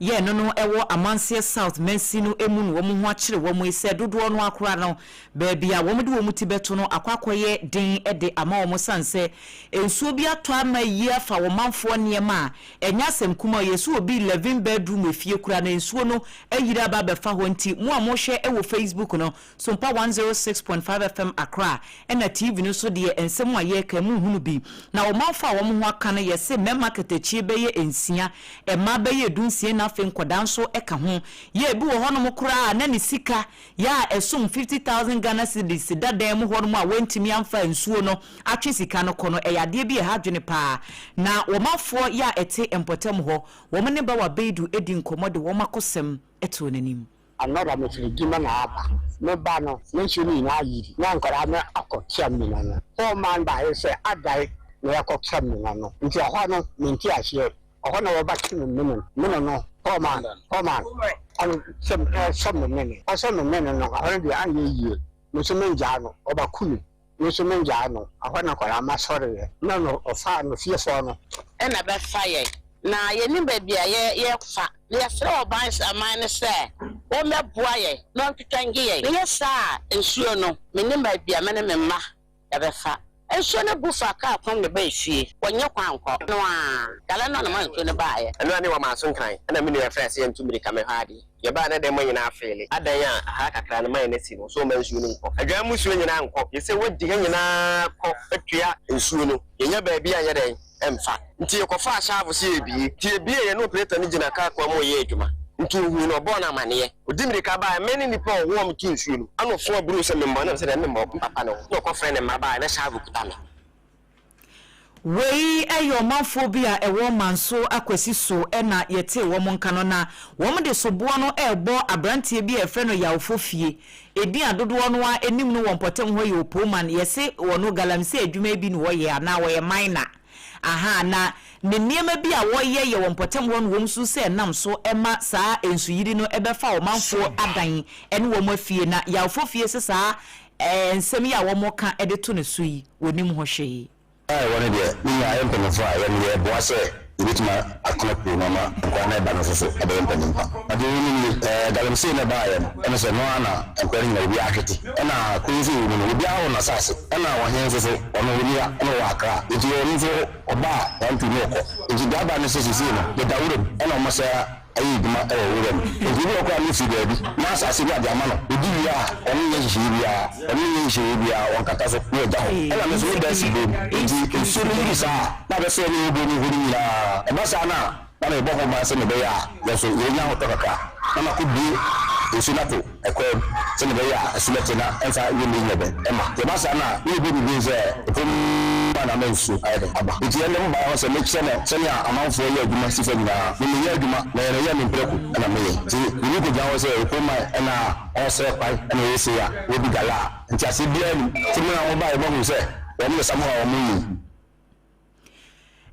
yɛɛ no no wɔ Amanseɛ South mansin no mu no wɔn ho akyere wɔn yi sɛ dodoɔ no ara koraa no baabi a wɔde wɔn ti bɛto no akɔ akɔyɛ den de ama wɔn sane sɛ nsuo bi atɔ ama ayi afa wɔn manfoɔ nneɛma a ɛnyɛ asɛm kumaa yɛ sɛ obi 11 bedroom efie koraa na nsuo no ayiri aba abɛfa hɔ nti mo a mohwɛ wɔ Facebook no Sompa 106.5 FM Accra ɛna TV no so deɛ nsɛm a yɛreka yi monhunu bi. Na ɔmanfoɔ a wɔn ho aka no yɛse mmarima katakyie bɛyɛ nsia, mmaa bɛyɛ dunsia na afei nkwadaa nso ka ho. Yɛ ebi wɔ hɔnom koraa a na ne sika yɛ a ɛsom 50,000 Ghana cedis da dan mu hɔnom a wantumi amfa nsuo no atwe sika no kɔ no ɛyɛ adeɛ bi a ɛha adwene paa. Na ɔmanfoɔ yɛ a ɛte mpɔtam hɔ wɔn ne Bawa Beidu di nkɔmmɔ de wɔn akosɛm too n'anim.
Anɔpa mefiri dwuma na aba. Me ba no, ne nsuo no nyinaa ayiri na nkwadaa no akɔ tua mina no. Poor man baeɛ sɛ adae na yɛakɔ tua mina no. Nti ɛhɔ no mente aseɛ. Ɛhɔ na wɔba te me mene mene no. Poor man, poor man, ɔno sɛ ɔsɔ me mene. Ɔsɔ me mene no, ɛhɔ no deɛ anyɛ yie. Me nso mengyaa no, ɔba ku me. Me nso mengyaa no. Ɛhɔ na akwadaa ma sɔreeɛ. Na no ɔfaa no fiefoɔ no.
Na bɛfa yɛn, na yɛnnim baabi a yɛrefa. Na yɛsrɛ ɔban aman no sɛ wɔmmɛboa yɛn na wɔntwitwa nnye yɛn. Na ɛnyɛ saa a, nsuo no, mennim baabi a me ne me mma yɛbɛfa. Nsuo no bu faa kaa kwan mu na ɛbaa efie. Wɔnyɛ kwan nkɔ. No ara, Gala no na ɔmaa nsuo no baeɛ.
Ɛno ara ne wɔmaa so nkran. Ɛna me nua frɛɛ sɛ yɛntu mmirika mmɛhwɛ adeɛ. Yɛbaa na dan mu nyinaa afeele. Adan a ha kakra no mayɛ no asi no so ɔmma nsuo no nkɔ. Adwan mu nsuo nyinaa nkɔ. Yɛsɛ wɔdi ha nyinaa kɔ atua nsuo no. Yɛnya baabi a nyɛ dɛn mfa. Nti yɛkɔfaa shaavo sɛ yɛrebie. Nti yɛbieeɛ na operator no gyina kaa kwan mu reyɛ adwuma. Nti ɔhuu no ɔbɔɔ no amaneɛ. Ɔdi mmirika baeɛ, me ne nipa a ɔwɔ a meto nsuo no. Ɛna ɔfo aburoo sɛ memmɔ na mesɛ dɛn memmɔ me papa ne ho. Ɛna ɔkɔfrɛɛ ne mma baeɛ na shaavo kuta me.
Wei yɛ ɔmanfoɔ bi a ɛwɔ Manso Akwasi so na yɛtee wɔn nka no na wɔn de soboɔ no rebɔ abranteɛ bi a yɛfrɛ no Yawfo Fie. Edin a dodoɔ no ara nim no wɔ mpɔtam hɔ yɛ Opoman. Yɛse ɔno galamsey adwuma bi na ɔyɛ anaa ɔyɛ miner. Ahaa na ne nneɛma bi a wɔyɛ yɛ wɔ mpɔtam hɔ no wɔn su sɛ ɛnam so ma saa nsuyiri no bɛfa ɔmanfoɔ adan ne wɔn afie na Yawfo Fie se saa nsɛm yi a wɔka de to ne so yi wɔnim ho hwee.
A ɛwɔ no deɛ, ne nyinaa yɛ mpanyimfoɔ a yɛn yɛreboa sɛ yɛbɛtumi atena kuro no ama nkwadaa no a ɛba no nso so abɛyɛ mpanyin pa. Na deɛ ɛwɔ mu nie, ɛɛ galamsey no a ɛbaeɛ no, ɛne sɛ ɛno ara na nkwadaa no nyinaa obiara ahwete. Ɛna kuro yi nso yɛwɔ mu no, obiara wɔ n'asase. Ɛna ɔhene nso so, ɔno ɔnni ha, ɛna ɔwɔ Accra. Enti ɔno nso ɔba a, wantu ne ɔkɔ. Enti deɛ aba ne sɛ seesei no, yɛda wuram, ɛna wɔsɛe ayɛ adwuma wɔ nwura mu. Enti obi wɔ hɔ koraa a ne firi baabi na asase bi a de ama no, ɔdi wie a, ɔno nyɛ nhyehyɛeɛ biara, ɔno nyɛ nhyehyɛeɛ biara, ɔnkata so na wagya hɔ. Ɛna me nso me dan si burom, enti nsuo no yiri saa a, na abɛsɛe ne burom hɔ no nyinaa. Ɛba saa no a, na mebɔ ho ban sɛdeɛ ɛbɛyɛ a yɛn nso yɛbɛnya ahotɔ kakra, na makɔbue nsuo no ato ɛkwan mu sɛdeɛ ɛbɛyɛ a ɛso bɛte na ɛmfa wiem nyɛ dɛn mma. Nti ɛba saa no a, na yɛbɔ biribi sɛ ɛkɔm a na ama nsuo ayɛ dɛn aba. Nti ɛnnɛ mobaeɛ hɔ sɛ mekyerɛ mo sɛnea amanfoɔ yɛ adwuma si fa nyinaa. Me meyɛ adwuma na yɛn ɛyɛ me mprɛko na meyɛ. Nti obi kɔgyina hɔ sɛ ɛkɔm a ɛna ɔresrɛ kwan na ɔyɛ sei a, wɔdi gala a, nteaseɛ biara nnim. Nti mo a mobaeɛ moahunu sɛ wɔn de somehow wɔn nnim.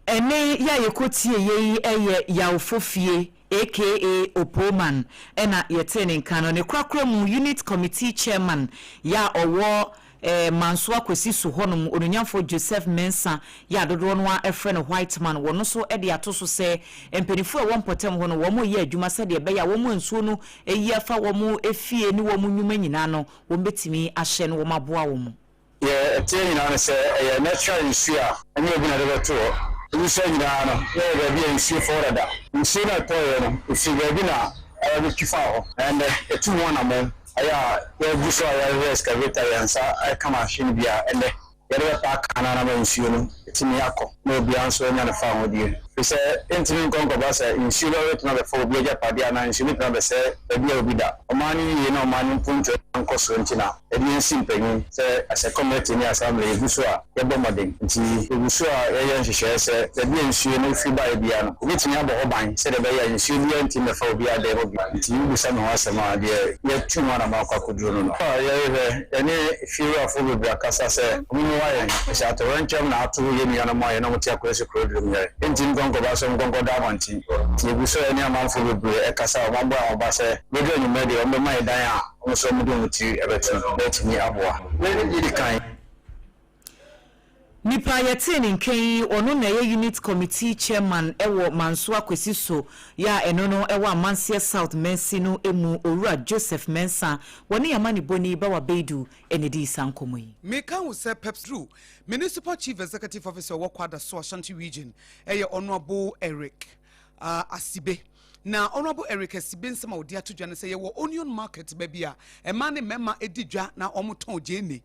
Ɛnne yi a yɛkɔtieeɛ yi yɛ Yaw Fofie aka Opoman na yɛtee ne nka no. Ne korakora mu, Unit Committee Chairman yɛ a ɔwɔ Manso Akwasi so hɔnom, Onuonyamfoɔ Joseph Mensah yɛ a dodoɔ no ara frɛ no White Man, wɔno nso de ato so sɛ mpanimfoɔ a ɛwɔ mpɔtam hɔ no wɔreyɛ adwuma sɛdeɛ ɛbɛyɛ a wɔn a nsuo no ayi afa wɔn fie ne wɔn nnwuma nyinaa no wɔbɛtumi ahyɛ na wɔaboa wɔn.
Deɛ ɛteɛ nyinaa ne sɛ ɛyɛ natural nsuo a ɛnyɛ obi na ɛde bɛto hɔ. Nsuo nyinaa no, na ɛyɛ baabi a nsuo fɔ dada. Nsuo no a ɛtɔeɛ no, ɛfiri baabi na ɛbɛtwi faa hɔ. Na ɛnnɛ, yɛatu ho anammɔn. Ɛyɛ a yɛgu so a yɛrehwɛ excavator, yɛn nsa reka machine bi a ɛnnɛ yɛde bɛpa aka no ama nsuo no atumi akɔ na obiara nso anya ne fawohodie. Ɛfiri sɛ ɛntumi nkɔ nkɔba sɛ nsuo bɛtumi abɛfa obi agyapadeɛ anaa nsuo bɛtumi abɛsɛe baabi a obi da. Ɔman no yie ne ɔman no mpuntuo nkɔsoɔ nti na yɛde yɛn si mpanyin sɛ as a community ne assembly yɛgu so a yɛbɔ mmɔden. Nti yɛgu so a yɛyɛ nhyehyɛeɛ sɛ baabi a nsuo no firi baeɛ biara no yɛbɛtumi abɔ hɔ ban sɛdeɛ ɛbɛyɛ a nsuo biara ntumi mmɛfa obiara dan mu bio. Nti wobisa me ho asɛm a, deɛ yɛatu ho anamɔn akɔ akɔduru no no. Yɛrehwɛ, yɛne fiewurafoɔ bebree akasa sɛ wɔmmoa yɛn, ɛsɛ atoyerɛnkyɛm na ato yɛn nuanom a yɛne wɔn te Akwasi kuro duro mu yɛn. Yɛntumi nkɔ nkɔba so nkɔnkɔda abɔnten. Nti yɛgu so a yɛne amanfoɔ bebree ɛkasa a wɔabɔ yɛn ho ba sɛ bɛduru anwummerɛ deɛ wɔbɛma yɛn dan a wɔn nso wɔde wɔn tiri bɛto na atumi aboa. Wei ne deɛ ɛdi kan.
Nipa a yɛtee ne nka yi, ɔno na ɛyɛ Unit Committee Chairman wɔ Mansoa Kwesi so yɛ a ɛno no ɛwɔ Amanseɛ South Mansi no mu, Owura Joseph Mensah. Wɔne amanebɔni Bawa Beidu na ɛdii saa nkɔmmɔ yi.
Meka wo sɛ Pepsdru Municipal Chief Executive Officer ɔwɔ Kwadaso Ashanti Region yɛ Honourable Eric Asibe. Na Honourable Eric Asibe nsɛm a ɔde ato dwa ne sɛ yɛwɔ Onion Market baabi a mmaa ne mmarima di dwa na wɔtɔn gyeene.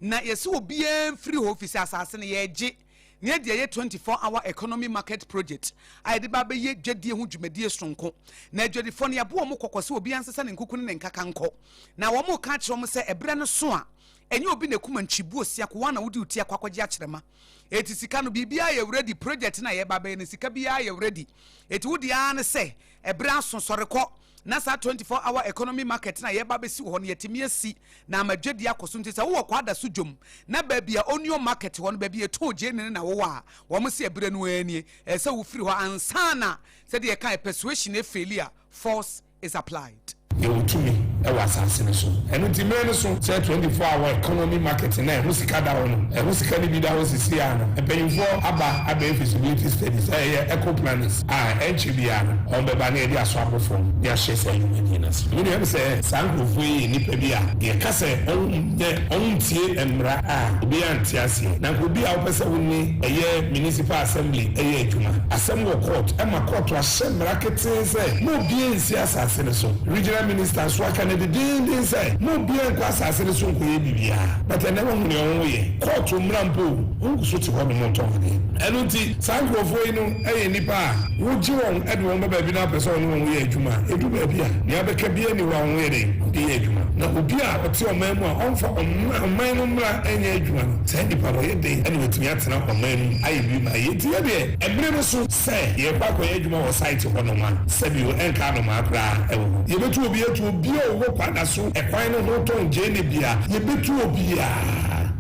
Na yɛse obiara mfiri hɔ firi sɛ asase no yɛregye na yɛde ayɛ 24 hour economy market project a yɛde ba abɛyɛ dwadie ho dwumadie sononko. Na adwadifoɔ no yɛabɔ wɔn kɔkɔ sɛ obiara nsesa ne nkuku ne ne nkaka nkɔ. Na wɔreka akyerɛ wɔn sɛ ɛberɛ no so a ɛnyɛ obi na ɛkum antwibuo siakowa na wode wo ti akɔ akɔgye akyerɛma. Eti sika no biribiara yɛ ready, project no a yɛreba abɛyɛ no sika biara yɛ ready. Eti wo deɛ ara ne sɛ ɛberɛ aso sɔre kɔ na saa 24 hour economy market no a yɛreba abɛsi wɔ hɔ no yɛatumi asi na ama dwadie akɔ so. Nti sɛ wowɔ Kwadaso dwom na baabi a Onion market hɔ no baabi a yɛtɔn gyeene no na wowɔ a, wɔn se ɛberɛ no ara nie ɛsɛ sɛ wofiri hɔ ansa na sɛdeɛ yɛkae persuasion efeeli a force is applied.
Yɛwɔ tumi wɔ asase no so. Ɛno nti mmerɛ no so sɛ 24 hour economy market no a ɛho sika da hɔ no, ɛho sika no bi da hɔ seesei ara no, mpanyimfoɔ aba abɛyɛ feasibility studies a ɛyɛ eco planners a ɛnkyɛ biara no wɔbɛba na yɛde aso abɔ fam na yɛahyɛ saa nnwumadie no ase. Me deɛ ɛm sɛ saa nkurɔfoɔ yi yɛ nnipa bi a yɛka sɛ wɔnyɛ, wɔntie mmara a obiara nte aseɛ. Na nka obi a wopɛ sɛ wo ne ɛyɛ municipal assembly yɛ adwuma, asɛm wɔ court ma court ahyɛ mmara ketee sɛ ma obiara nsi asase no so. Regional minister nso aka no dedeenden sɛ ma obiara nkɔ asase no so nkɔyɛ biribiara. But ɛnnɛ woahu nea wɔyɛ. Court mmara mpo o, wɔn gu so te hɔ nom retɔn adeɛ. Ɛno nti saa nkurɔfoɔ yi no yɛ nnipa a wogye wɔn de wɔn ba baabi na wopɛ sɛ wɔne wɔn yɛ adwuma a, ɛdu baabi a nea wobɛka biara nni hɔ a wɔyɛ dɛn? Wɔde yɛ adwuma. Na. obi a ɔte ɔman mu a ɔmfa ɔman no mmara nyɛ adwuma no, saa nipa no ɔyɛ dɛn na watumi atena ɔman no mu ayɛ bi ma ayɛ? Nti yɛ deɛ ɛbere no so sɛ yɛrekɔ akɔyɛ adwuma wɔ site hɔ nom a, sɛbio ɛnka anomaa koraa wɔ hɔ. Yɛbɛtu obi atu obi a ɔwɔ Kwadaso ɛkwan no ho tɔn gyeene bia, yɛbɛtu obiara.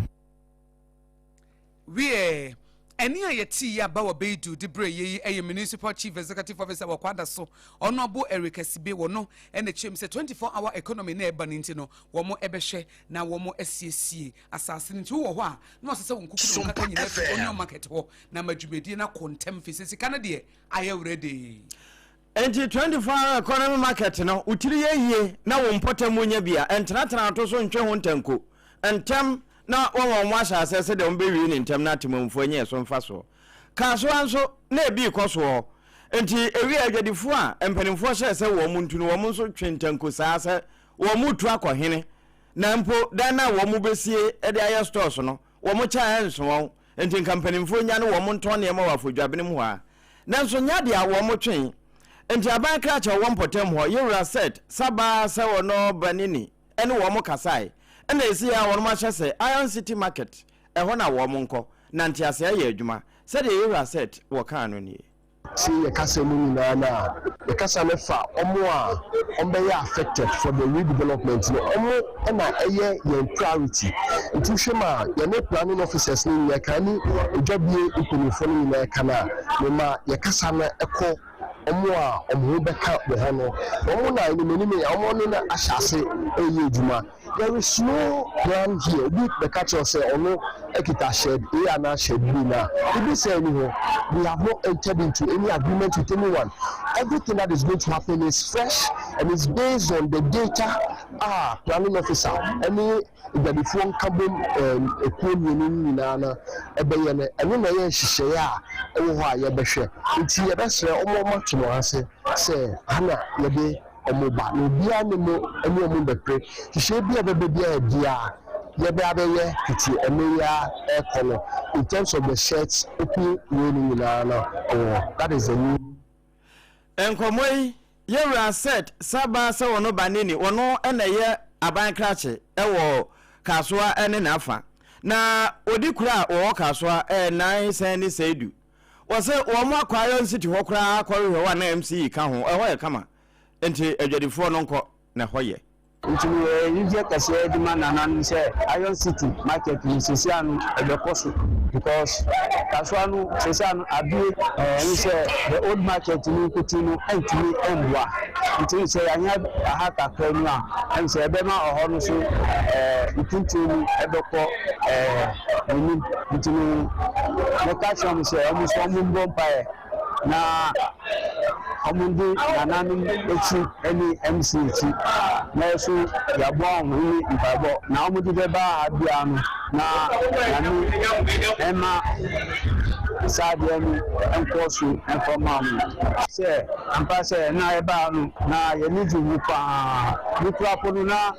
Wiɛ, ɛnne a yɛtee yi aba wɔ Beidu de brɛɛ yɛ yi yɛ Municipal Chief Executive Officer wɔ Kwadaso, Honourable Eric Asibe. Wɔ no na ɛkyerɛ mu sɛ 24 hour economy no a ɛba no nti no, wɔn bɛhwɛ na wɔn asiesie asase no. Nti wowɔ hɔ a, na wɔsɛ sɛ wo nkuku ne wo nkaka nyinaa fi Onion Market hɔ na ama dwumadie no akɔ ntɛm firi sɛ sika no deɛ ayɛ werɛdee.
Enti 24 hour economy market no, wo tiri yɛ yie na wo mpɔtam nya bi a, ɛntenatena to so ntwe ho ntanko ntɛm na wɔama wɔn ahyɛ aseɛ sɛdeɛ wɔbɛwie no ntɛm na atemammufoɔ anya ɛso mfasoɔ. Kasoa nso, na ebi rekɔ soɔ. Enti ɛwiee adwadifoɔ a mpanimfoɔ hyɛɛ sɛ wɔn ntu no, wɔn nso twee ntanko saa sɛ wɔretu akɔ hene. Na mpo dan no a wɔbɛsie de ayɛ stores no, wɔkyɛ a ɛnso wɔn. Enti nka mpanimfoɔ nnya ne wɔn ntɔn nneɛma wɔ Afɔdwabene mu hɔ ara. Nanso nyɛ adeɛ a wɔtwee. Enti aban krakye a ɔwɔ mpɔtam hɔ, Yewura Seth Sabaa Sewonor Banini, ne wɔn kasae. Ɛna esi a wɔn ahyɛ sɛ Iron City Market, ɛhɔ na wɔn nkɔ, na ntease ayɛ adwuma. Sɛdeɛ Yewura Seth wɔ kaa no nie.
Tie yɛ kasa mu nyinaa no a, yɛ kasa no fa wɔn a wɔn bɛyɛ affected for the redevelopment no, wɔn na ɛyɛ yɛn priority. Nti wohwɛ mu a, yɛne planning officers no nyinaa ka, ɛne odwabie mpanyinfoɔ no nyinaa ka no a, mema yɛ kasa no kɔ wɔn a wɔn ho bɛka wɔ hɔ no, wɔn na anim anim yi wɔn ne no ahyɛ ase reyɛ adwuma. There is no plan here, obi bɛka kyerɛ wo sɛ ɔno kita shed A anaa shed B no a, biribi saa nni hɔ. We have not entered into any agreement with anyone. Everything that is going to happen is fresh and is based on the data a planning officer ne Adwadifoɔ nkabom ekuo mmienu no nyinaa no bɛyɛ no, ɛno na ɛyɛ nhyehyɛeɛ a ɛwɔ hɔ a yɛbɛhwɛ. Nti yɛbɛsrɛ wɔn a wɔato wɔn ase sɛ ha na yɛde wɔn ba, na obiara ne mo ne wɔn mmɛpere. Nhyehyɛeɛ bi a ɛbɛba biara biara yɛbɛ abɛyɛ fiti ɛnnɛ yi ara rekɔ no in terms of the shirts open wei no nyinaa no ɛwɔ hɔ. That is the new.
Nkɔmmɔ yi, Yɛwura Seth Saba sɛ ɔno ba Nini, ɔno na ɛyɛ aban krakye wɔ Kasoa ne n'afa. Na ɔdi kuro a wɔwɔ Kasoa ɛnan sɛn ne Seidu. Wɔse wɔn akɔ Iron City hɔ koraa akɔhwehwɛ hɔ a na MC ka ho, ɛhɔ yɛ kama. Nti adwadifoɔ no nkɔ na ɛhɔ yɛ.
Nti meyɛ anigyeɛ kɛseɛ de ma nananom sɛ Iron City market no seesei ano ɛbɛkɔ so because Kasoa no seesei ano abue ɛne sɛ the old market no nkotin no ɛntumi ɛmboa nti sɛ yɛanya aha kakra nu a ɛne sɛ ɛbɛma ɔhɔ no so ɛɛ ntintin no ɛbɛkɔ ɛɛ n'anim nti no mɛka kyerɛ wɔn sɛ wɔn nso wɔn mbɔ mpaeɛ. Na wɔdi nananom akyi ne MC akyi, na yɛ so yɛaboa wɔn ne mpaebɔ. Na wɔde bɛba ha biara no, na Nyame mma saa adeɛ no nkɔ so mfa mma wɔn. Sɛ ampa sɛ na yɛbaa ha no, na yɛn ani gye ho pa ara. Me koraa po no, na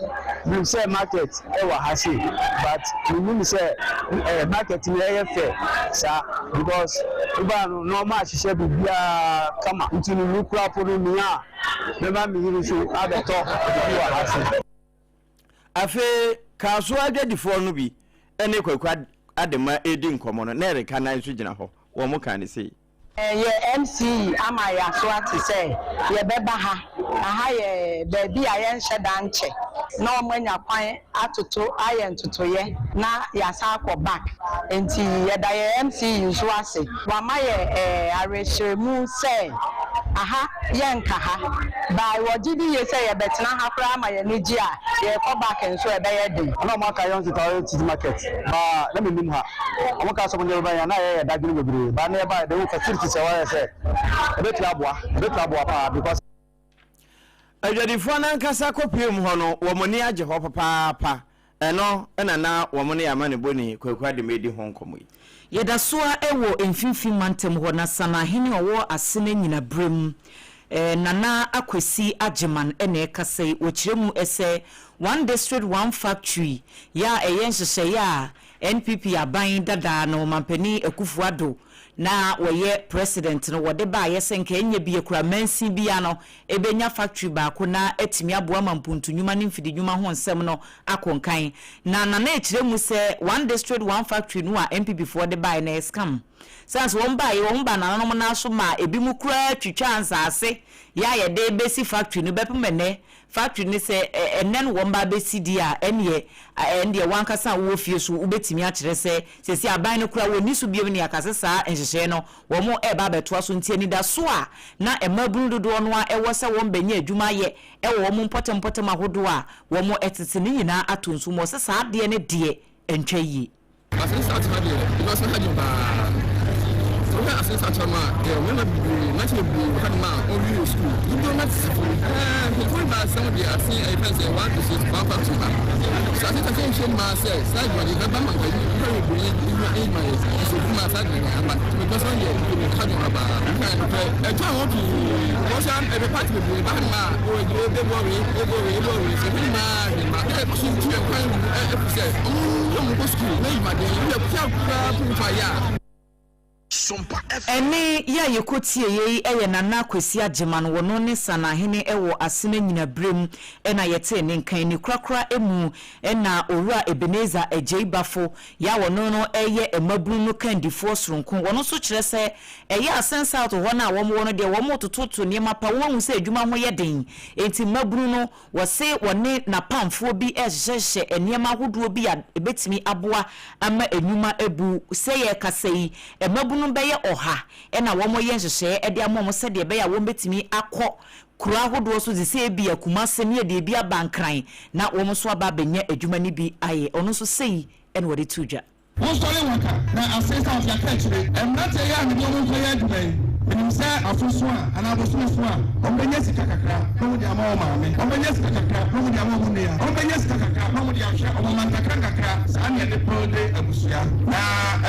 menim sɛ market wɔ ha sei, but mennim sɛ market no ɛyɛ fɛ saa because wobaa no na wɔn ahyehyɛ biribiara kama nti no me koraa po no menya a mɛma me yere nso abɛtɔ biribi wɔ ha sei.
Afei Kasoa adwadifoɔ no bi ne Kwaku Adema redi nkɔmmɔ no, na Erika nan nso gyina hɔ. Wɔkaa no sei.
Yɛ MC ama yɛaso ate sɛ yɛbɛba ha. Aha yɛ baabi a yɛnhyɛ da nkyɛ na wɔanya kwan atoto ayɛ ntotoeɛ na yɛasan akɔ back. Nti yɛda yɛn MC yi nso ase. Wama yɛ awerɛhyerɛmu sɛ aha yɛnka ha. By wɔgye di yie sɛ yɛbɛtena ha koraa ma yɛn ani gye a, yɛrekɔ back nso a ɛbɛyɛ den.
Na wɔn aka yɛn City Market but na mennim ha. Wɔn kaa sɛ wɔn de bɛba yɛn a na yɛyɛ dadwene bebree but na yɛbaeɛ de facilities a wɔayɛ sɛ ɛbɛtumi aboa ɛbɛtumi aboa paa because.
Adwadifoɔ no ankasa kɔpuee mu hɔ no, wɔn ani agye hɔ papaapa. Ɛno na na wɔn ne amanebɔni Kwaku Adema redi ho nkɔmmɔ yi.
Yɛda so ara wɔ Mfimfini Mantam hɔ na Sanahene a ɔwɔ Asene Nyinaberem, Nana Akwasi Agyeman na ɛrekasa yi. Ɔkyerɛ mu sɛ One District One Factory yɛ a ɛyɛ nhyehyɛeɛ a NPP aban dadaa no Ɔmanpanin Akuffo Addo na wɔyɛ President no wɔde baeɛ sɛ nka ɛnyɛ bie koraa mansin biara no ɛbɛnya factory baako na atumi aboa ma mpuntu nnwuma ne mfidi nnwuma ho nsɛm no akɔ nkan. Na Nana ɛkyerɛ mu sɛ One District One Factory no a NPP foɔ de baeɛ no ɛyɛ scam. Sane sɛ wɔn baeɛ wɔn baa nananom nan so maa ɛbinom koraa twitwaa nsaase yɛ a yɛde rebɛsi factory no bɛpem ɛnnɛ Factory no sɛ ɛnnɛ no wɔn ba abɛsi deɛ a, ɛnneɛ ɛndeɛ w'ankasa a wowɔ fie so wobɛtumi akyerɛ sɛ seesei aban no koraa wɔnni so biom ne yɛaka sɛ saa nhyehyɛeɛ no wɔn reba abɛtoa so nti anidasoɔ a na mmabunu dodoɔ no ara wɔ sɛ wɔn bɛnya adwuma ayɛ wɔ wɔn mpɔtam mpɔtam ahodoɔ a wɔn tete no nyinaa atɔ nsu mu. Ɔse saa adeɛ no deɛ ɛntwa yie.
Asene South ha deɛ because ha dwo paa. Sɛ wohwɛ Asene South ha mu a, yɛwɔ mmarima bebree, mmeranteɛ bebree wɔ hanom a wɔnwie sukuu. Dodoɔ no ara te sifo. Ɛɛ mpanyinfoɔ no baa asɛm deɛ Asene ɛyɛ fɛn sɛ one to six one five two ha. So Asene South nhwɛ mmaa sɛ saa adwuma deɛ ɛbɛba ma nka nnipa bebree nyɛ adwuma yɛ. Nso obi maa saa adwuma no amba. Nti because ɔno deɛ ha dwo ha paa. Nka nokorɛ ɛtwa ho pii. Because ɛbɛ party bebree ba hanom a wɔgyina ɛbɛboa wei ɛbɛboa wei ɛbɛboa wei. Sɛ hwɛ mmaa hwɛ mmaa. Ɛkɔ so tu yɛn kwan ɛfiri sɛ wɔn.
Ɛnne yi a yɛkɔtieeɛ yi yɛ Nana Kwesi Agyeman, wɔno ne Sanahene wɔ Asena Nyinaberem na yɛtee ne nka yi. Ne korakora mu na Owura Ebenezer Agyei Bafo yi a wɔno no yɛ mmabunu no kandifoɔ soronko. Wɔno nso kyerɛ sɛ ɛyɛ Asen South hɔ no a wɔwɔ no deɛ wɔtototo nneɛma pa, wɔahu sɛ adwuma ho yɛ den enti mmabunu no Wɔse wɔne n'apamfoɔ bi rehyehyɛhyehyɛ nneɛma ahodoɔ bi a ɛbɛtumi aboa ama nnwuma abu. Sɛ yɛrekasa yi, mmabunu bɛyɛ ɔha na wɔreyɛ nhyehyɛeɛ de ama wɔn sɛdeɛ ɛbɛyɛ a wɔbɛtumi akɔ kuro ahodoɔ so te sɛ ebia Kumase ne yɛde ebi aba Nkran na wɔn nso aba abɛnya adwuma no bi ayɛ. Ɔno nso sei na ɔde too dwa.
Monsɔre nwaka na afei sɛ ɔde aka akyire. Mmeranteɛ yi a mede wɔn rekɔyɛ adwuma yi, menim sɛ afe so a, anaa bosome so a, wɔbɛnya sika kakra na wɔde ama wɔn maame, wɔbɛnya sika kakra na wɔde ama wɔn nua, wɔbɛnya sika kakra na wɔde ahwɛ wɔn mma nkakrankakra. Saa na yɛde builde abusua. Na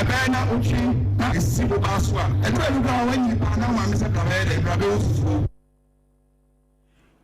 ɛbɛyɛ na wotwe na ɛsi wo ba so a, ɛduru baabi koraa a woanyini paa na wo maame sɛ bra bɛyɛ dɛn, bra bɛwɔ fufuo.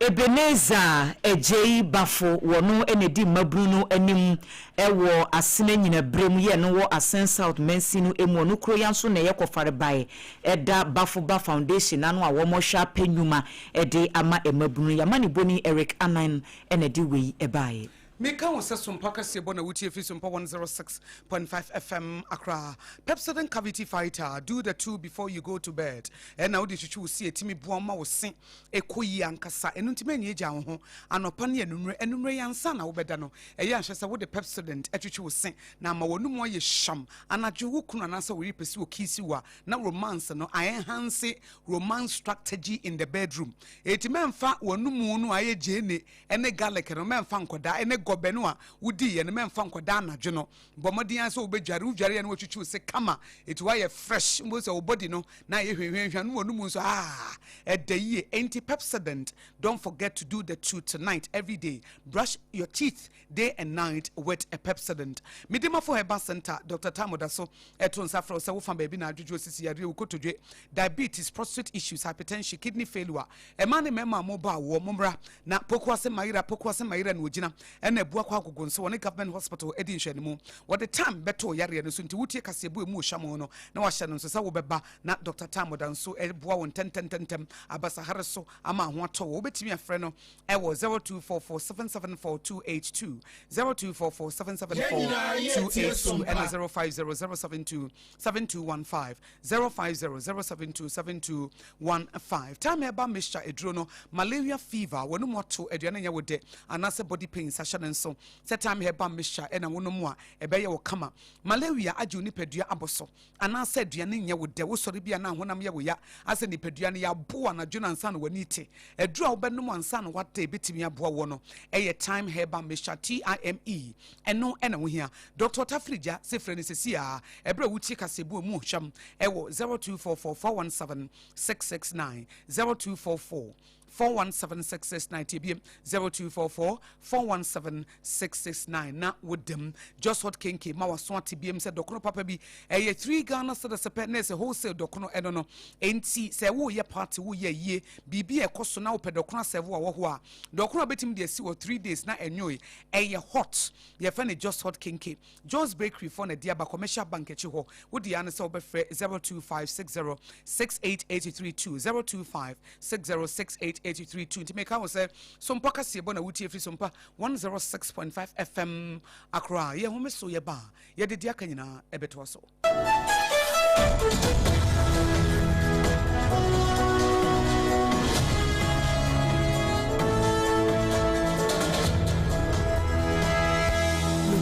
Ebenezer Adjei Bafo wɔ no na edi mmabunu no anim wɔ Asene Nyinaberɛ mu yɛ no wɔ Asen South mansin no mu. Ɔno kuro ya nso na ɛyɛ kɔfarebae da Bafo Ba Foundation ano a wɔhwɛ apɛ nnwuma de ama mmabunu. Y'amanebɔni Eric Anan na ɛde wei baeɛ.
Meka wo sɛ Sompa kaseɛbɔ na wotie firi Sompa 106.5 FM Accra. Pepsodent Cavity Fighter, do the two before you go to bed. Ɛna wode twitwi wo se ɛtumi boa wo ma wo se ɛkɔ yie ankasa. Ɛno nti mɛnyɛ gya wo ho anɔpa ne anummerɛ. Anummerɛ yi ansa na wobɛda no, ɛyɛ anhwɛ sɛ wode Pepsodent atwitwi wo se na ama w'anum ayɛ hyam. Anadwo wo kunu anaasɛ wo yere pɛ sɛ ɔkiisi wo a, na romance no a enhance romance strategy in the bedroom. Enti mɛmfa w'anum no a ɛyɛ gyeene ne garlic no mɛmfa nkɔda, ne gɔbɛ no a wodiiɛ no mɛmfa nkɔda anadwo no. Bɔ mmɔden ara sɛ wobɛdware, wodware a na watwitwi wo se kama, enti woayɛ fresh, wobɛhu sɛ wo body no na ayɛ hwahwahwa na w'anum nso ah, ɛdɛ yie. Enti Pepsodent, don't forget to do the two tonight every day, brush your teeth day and night with a Pepsodent. Medimafo Herbal Center, Dr. Tam da so ɛto nsa frɛ wo sɛ wofa baabi na adwodwo sisi yareɛ, wo kotodwe, diabetes, prostate issues, hypertension, kidney failure, Mmaa ne mmarima a mobɔ awoɔ, mommra na Pokuase Mayera, Pokuase Mayera na ɔgyina ɛna Abuakwa Agogo nso wɔne Government Hospital di nhwɛanimu. Wɔde Tam bɛto wo yareɛ no so nti wotie kaseɛbɔ ɛmu ɔhwam no na wahyɛ no nso sɛ wobɛba na Dr. Tam da nso boa wo ntɛntɛntɛntɛm abasahare so ama ho atɔ wo. Wobɛtumi afrɛ no ɛwɔ 0244 774 282, 0244 774 282 ɛna 050 072 7215. 050 072 7215. Time herbal mixture aduro no, malaria fever, w'anum ato, aduane nyɛ wo dɛ, anaasɛ body pains ahyɛ ne nso. Sɛ time herbal mixture ɛna wonom a, ɛbɛyɛ wo kama. Malaria agye wo nipadua abɔ so, anaasɛ aduane nyɛ wo dɛ, wosɔre bi a na honam yɛ wo ya, asɛ nipadua no yɛabo anadwo no ansa na w'ani te. Aduro a wobɛnom ansa na wada ebetumi aboa woɔ no, ɛyɛ time herbal mixture, TIME. Ɛno na wohia. Dɔkta Ɔtafiri Gya se frɛ no seesei ara ɛberɛ a wotie kaseɛbu a ɛmu ɔhwam wɔ 0244 417 669, 0244. 417 669 tie biem 0244 417 669 na wodam Just Hot Kenke ma waso ate biem sɛ dɔkono papa bi ɛyɛ 3 Ghana cedis pɛ na ɛsɛ wholesale dɔkono ɛno no enti sɛ woyɛ party woyɛ yie biribi a ɛkɔ so na wopɛ dɔkono asɛvo a wɔ hɔ a dɔkono a wobɛtumi de asi wɔ 3 days na ɛnwoe ɛyɛ hot yɛfɛ no Just Hot Kenke John's Bakery foɔ na ɛde aba Commercial Bank akyi hɔ. Wo deɛ ara ne sɛ wobɛfrɛ 02560 68832, 02560 68832. Nti meka wo sɛ Sompa kaseɛbɔ na wotie firi Sompa 106.5 FM Accra. Yɛn home so yɛba a, yɛde deɛ aka nyinaa ɛbɛtoa so.